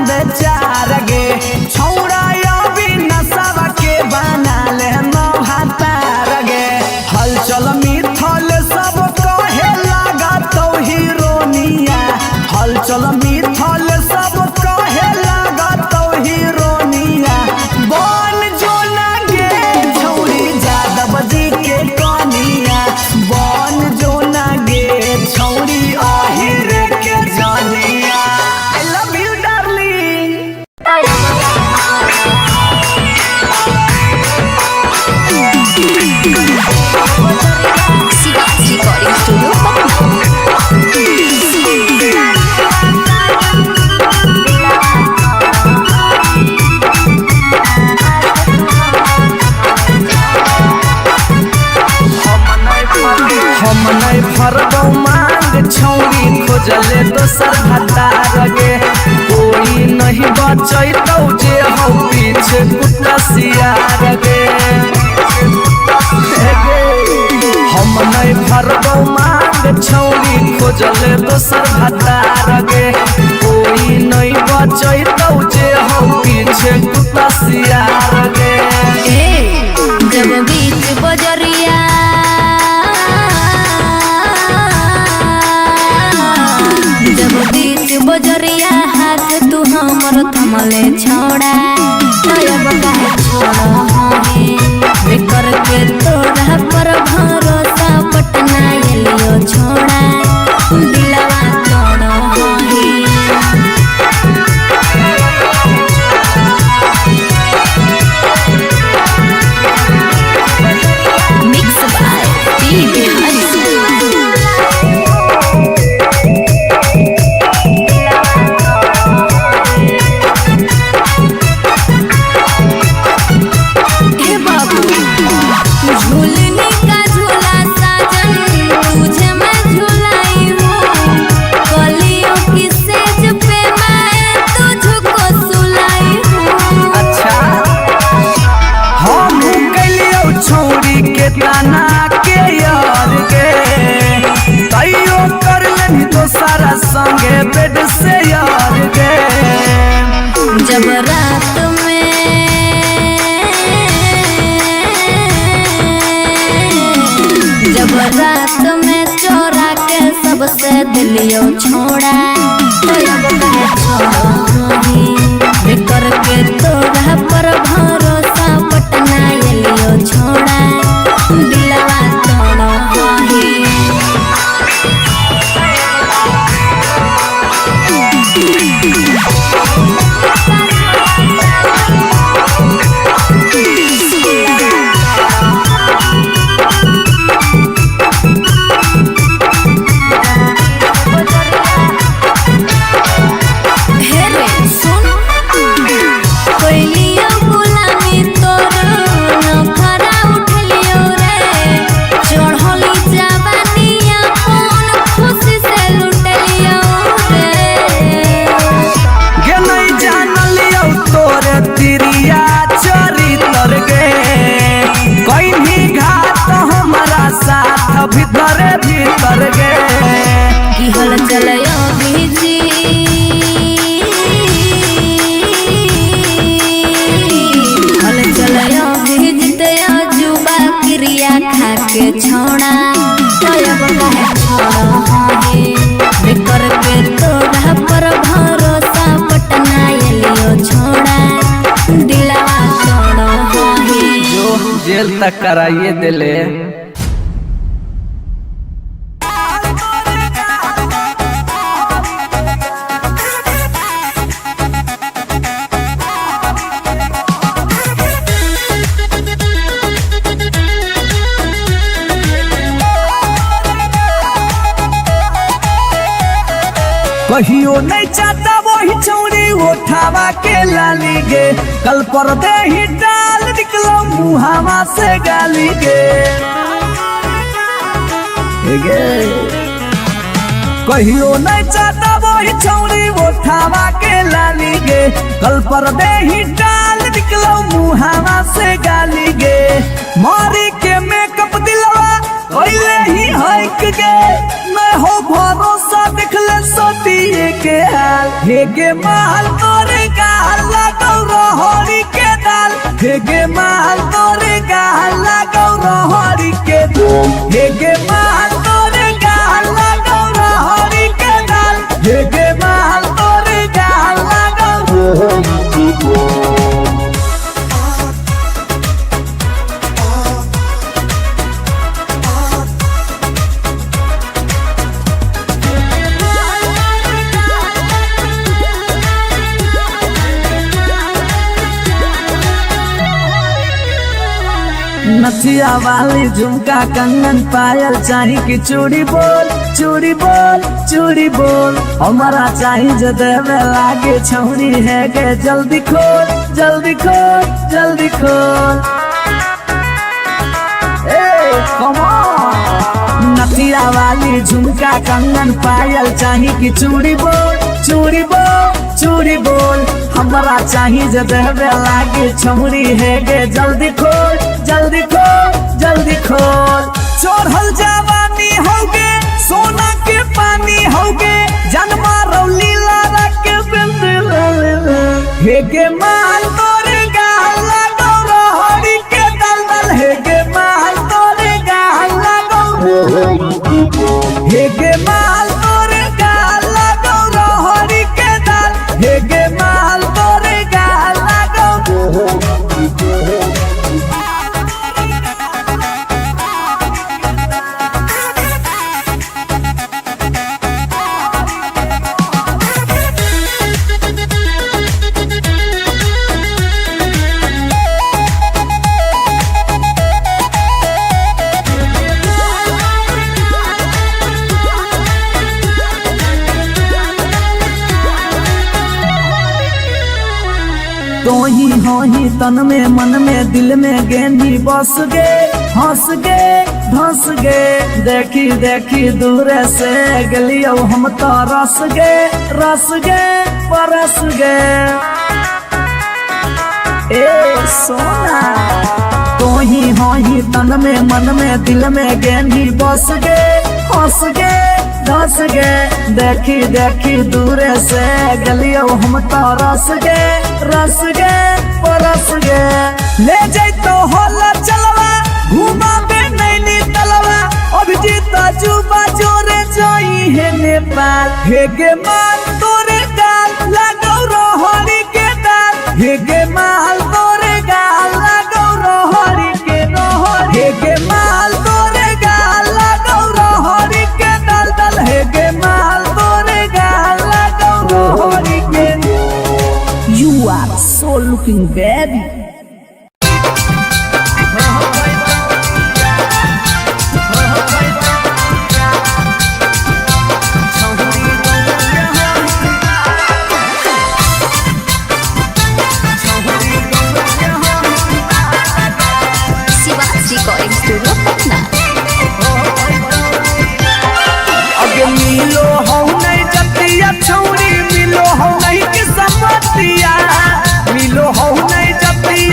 चांद चार गे छौड़ा अभी नशवा के बना ले नभातार गे। हलचल मिथल सब कहे लागत हीरोनिया, हलचल मिथल सब कहे लागत हीरोनिया। बन जो लागे छौड़ी जादव जी के कनिया, बन जो लागे छौड़ी आहिर के जानिया। I love you darling. Shiva's Recording Studio, Patna. हम नहीं फरबौ मांग छौरी खोजले दोसर भतार गे, कोई नहीं बचैतौ जे हौ पीछे कुत्ता सियार गे। हम नहीं फरबौ मांग छौरी खोजले दोसर भतार गे, कोई नहीं बचैतौ जे हौ पीछे कुत्ता सियार गे। ए जब बीच बजरिया जब बीच बजरिया हाथ तू हमर थमले छोड़ा, तब काहे छोड़ हे करके तोरा पर भरोसा पटना एलियो छोड़ा, दिलवा तोड़ हे। Mix by P. Bihari. हे बाबू झूलने का झूला साजन तुझे मैं झूलाई हूँ, कलियों की सेज पे मैं तुझको सुलाई हूँ। अच्छा हम कैलियौ छौरी के ताना के यार गे, तैयो कर लेनी दोसरा संगे बेड से यार गे। जब रात में जब रात में चोरा के सबसे दिलियो छोड़ा, तब काहे छोड़ करके तोरा पर भरोसा पटना एलियो छोड़ा, दिलवा तोड़ हे। हे रे सुन कोइलियो गुलामी तोर नखरा उठलियो रे, चढ़ली जवानिया कौन खुशी से लुटलियो रे। गे नहीं जानलियौ तोरे तिरिया चरितर गे, कहीं घात हमारा साथ भीतरे भीतर गे। की हल चलयो बीजी हल चलयो बीजते जुबा क्रिया खाके छोड़ा, तब काहे छोड़ हे करके तोरा पर भरोसा पटना एलियो छोड़ा, दिलवा तोड़ हे। जो जेल तक कराइए दिले। कहियो नहीं चाहता वही छौरी उठावा के लाली गे, कल पर दे ही डाल निकलो मुहावा से गाली गे। गे कहियो नहीं चाहता वही छौरी उठावा के लाली गे, कल पर दे ही डाल निकलो मुहावा से गाली गे। मारी के मेकअप दिलवा कोइले ही हक गे, मैं हो भरोसा देखले सतिये के हाल, हे गे माल तोरे हे गे माल तोरे गाल लागौ रहरी के दाल, हे गे माल तोरे गाल लागौ रहरी के दाल, हे गे माल तोरे गाल लागौ रहरी के दाल। नथिया वाली झुमका कंगन पायल चाही कि चूड़ी बोल, चूड़ी बोल, चूड़ी बोल। हमारा चाही जो देवे लागे छौरी है गे, जल्दी खोल, जल्दी खोल, जल्दी खोल। ए कम ऑन। नथिया वाली झुमका कंगन पायल चाही कि चूड़ी बोल, चूड़ी बोल, चूड़ी बोल। हमरा चाही जे देवे लागे छौरी है गे, जल्दी खोल, जल्दी खोल, जल्दी खोल। चढ़ल जवानी होगे सोना के पानी होगे, जन्मा रौली लारा के बिंद। हे गे माल तोरे गाल लागौ रहरी के दलदल, हे गे माल तोरे गाल लागौ रहरी के दाल, हे गे माल तोरे गाल लागौ रहरी के दाल, हे गे माल तोरे गाल लागौ रहरी के दाल। तो ही हो ही तन में मन में दिल में गेंदी बस गे, हंस गे, धंस गे। देखी देखी दूर से गलियो हम तो रस गे, रस गे, परस गे। ए सोना तो ही हो ही तन में मन में दिल में गेंदी बस गे, हंस गे, धंस गे। देखी देखी दूर से गलियो हम तो रस गे, रस गे, परस गे। ले जैतो होला चलवा घुमाबे नैनी तलवा, अभिजीत जुबा जोरे जोई हे नेपाल। हे गे माल तोरे गाल लागौ रहरी के दाल, हे गे माल तोरे गाल लागौ रहरी के रहरी, हे गे माल तोरे गाल लागौ रहरी के दाल दाल, हे गे माल तोरे गाल लागौ रहरी के। You are so looking baby. Shiva recording studio Patna. अगे मिलो हो नहीं जतिया छौरी, मिलो हो नहीं के समतिया, मिलो हो नहीं जतिया।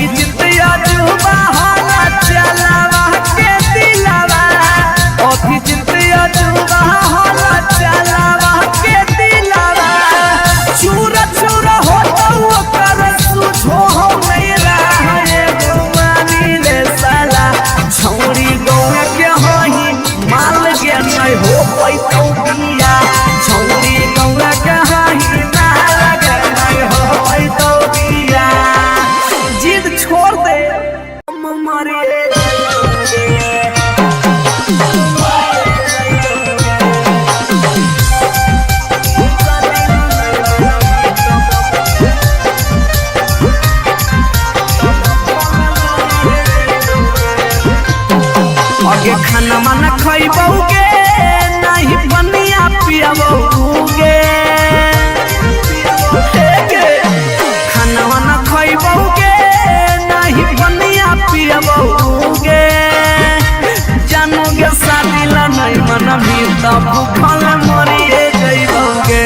अभिजीत अजूबा होला चलावा के दिलावा, अभिजीत अजूबा होला चलावा के दिलावा। चूरा चूरा होता ओकर सुझो हो नहीं रहा एगो मानी रे साला। छौरी गौआ के होही माल के नहीं हो पैतौ बिया, छौरी गौआ के होही माल के नहीं हो पैतौ बिया। जिद छोड़ दे हम मरे। आगे खाना माना खइबौगे नहीं पनिया पियबौगे, खाना वाना खइबौगे नहीं पनिया पियबौगे। जानोगे शादी ला नहीं मनबी त भूखल मरिए जइबौगे।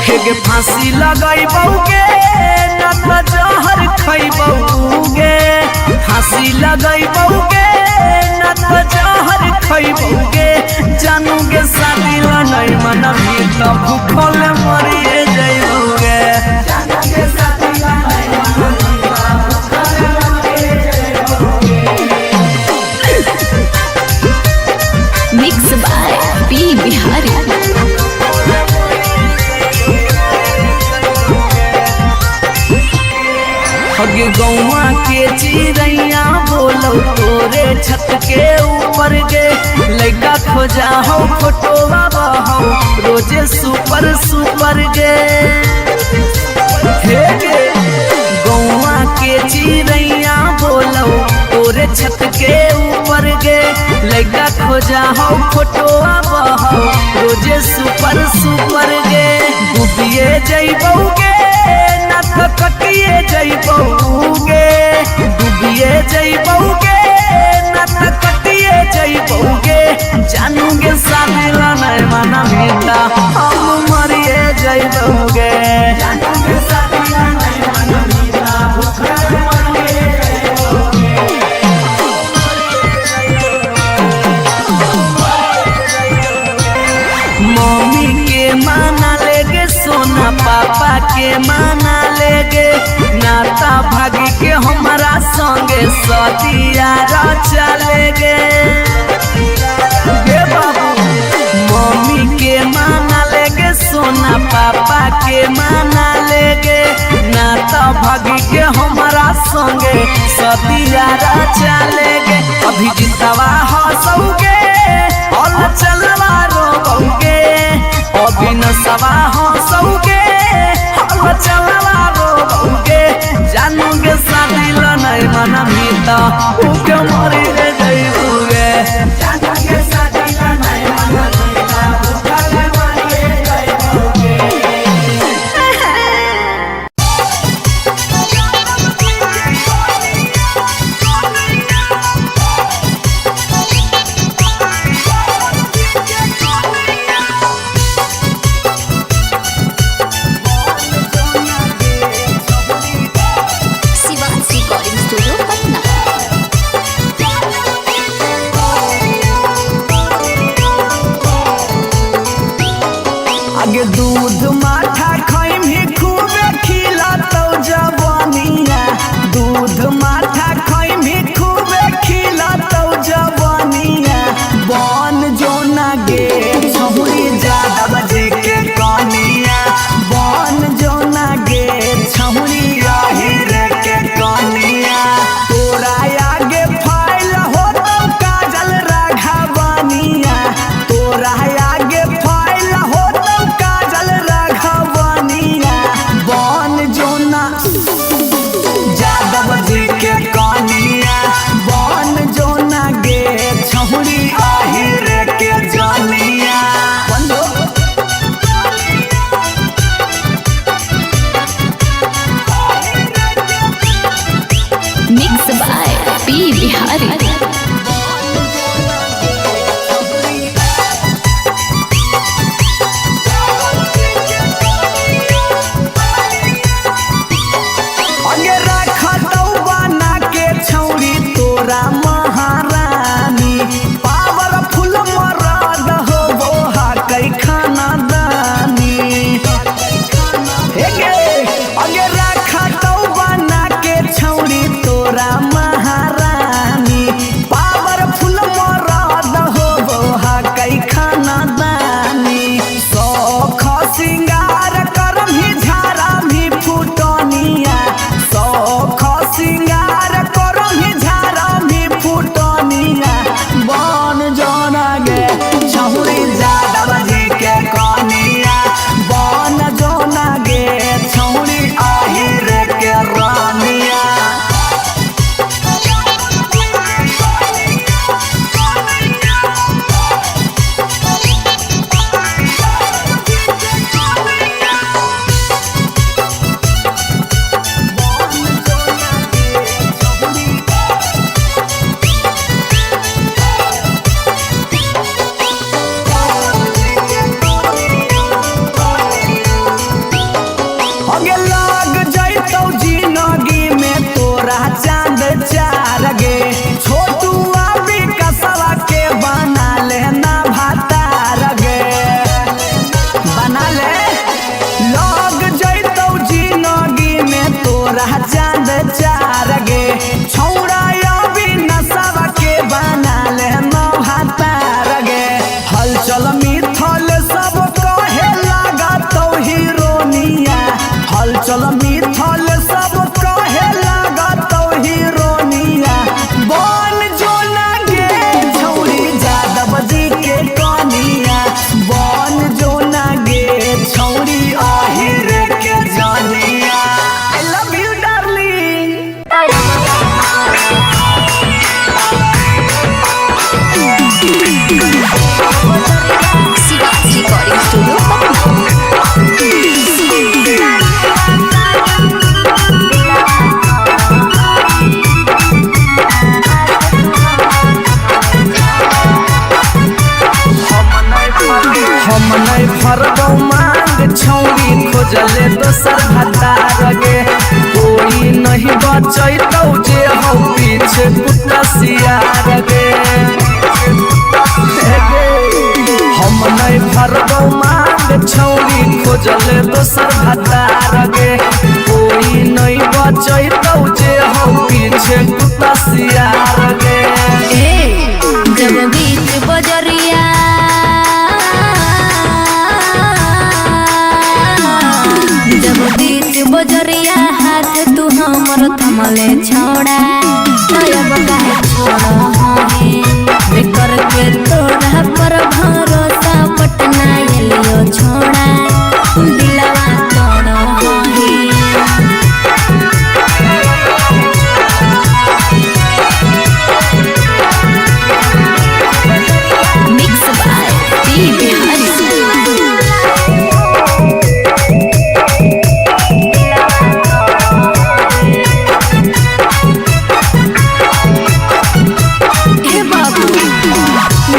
हेगे फांसी लगैबौगे न त जहर खइबौगे, फांसी लगैबौगे न त जहर खइबौगे। जानोगे शादी ला नहीं मनबी त भूखल मरिए जइबौगे। Mix by P Bihari. हगे गौआ के चिड़ैया बोलो तोरे छत के ऊपर गे, लड़का खोजा हो फोटोवा बहो रोजे सुपर सुपर गे। हे गे गौआ के चिड़ैया बोलो तोरे छत के ऊपर गे, लड़का खोजा हो फोटोवा बहो रोजे सुपर सुपर गे। डूबिए जइबौगे न त कटिए जइबौगे, डूबिए जइबौगे न त कटिए जइबौगे। जानूगे शादी ला नहीं मनबी त हम मरिए जइबौगे। मम्मी के माना लेगे सोना पापा के माना लेगे, नाता भागी के हमारा संगे सदिया रचा लेगे। गे बाबू मम्मी के माना लेगे सोना पापा के माना लेगे, नाता भागी के हमारा संगे सदिया रचा लेगे। अभिजीतवा हंसौगे अल चलवा रोबौगे, अभिनसवा हंसौगे अल चलवा रोबौगे। जानोगे शादी ला नहीं मनबी त भूखे मरी रे जइबौगे। Shiva's Recording Studio, Patna. आगे दूध माठा खैमी खूबे खिलातौ जवानिया, दूध माठा खैमी खूबे खिलातौ जवानिया। बन जो ना गे छहुरी जादव जी के कनिया, बन जो ना गे छहुरी राहिर के कनिया। तोरा आगे फाइल होतौ काजल राघवनिया, तोरा आगे फाइल होतौ काजल राघवनिया। तोरा जान चार गे। छौड़ा अभी नशवा के बना ले नौहातार गे। हलचल मिथल सब कहे लागतौ हीरोनिया, हलचल मिथल सब कहे लागतौ हीरोनिया। बन जो लागे छौड़ी जादव जी के कनिया, बन जो लागे छौड़ी अहिर के जनिया। I love you darling. Shiva's recording studio Patna. हम नहीं फरबौ मांग छौरी खोजले दोसर भतार गे। कोई नहीं बचैतौ जे हौ पीछे कुत्ता सियार गे। हम नहीं फरबौ मांग छौरी खोजले दोसर भतार गे। कोई नहीं बचैतौ जे हौ पीछे कुत्ता सियार गे। ए जब बीच बजरिया, जब बीच बजरिया हाथ तू हमर थमले छोड़ा, तब काहे छोड़ हे बेकर के तोरा पर भरोसा पटना एलियो छोड़ा, दिलवा तोड़ हे। Mix by P Bihari.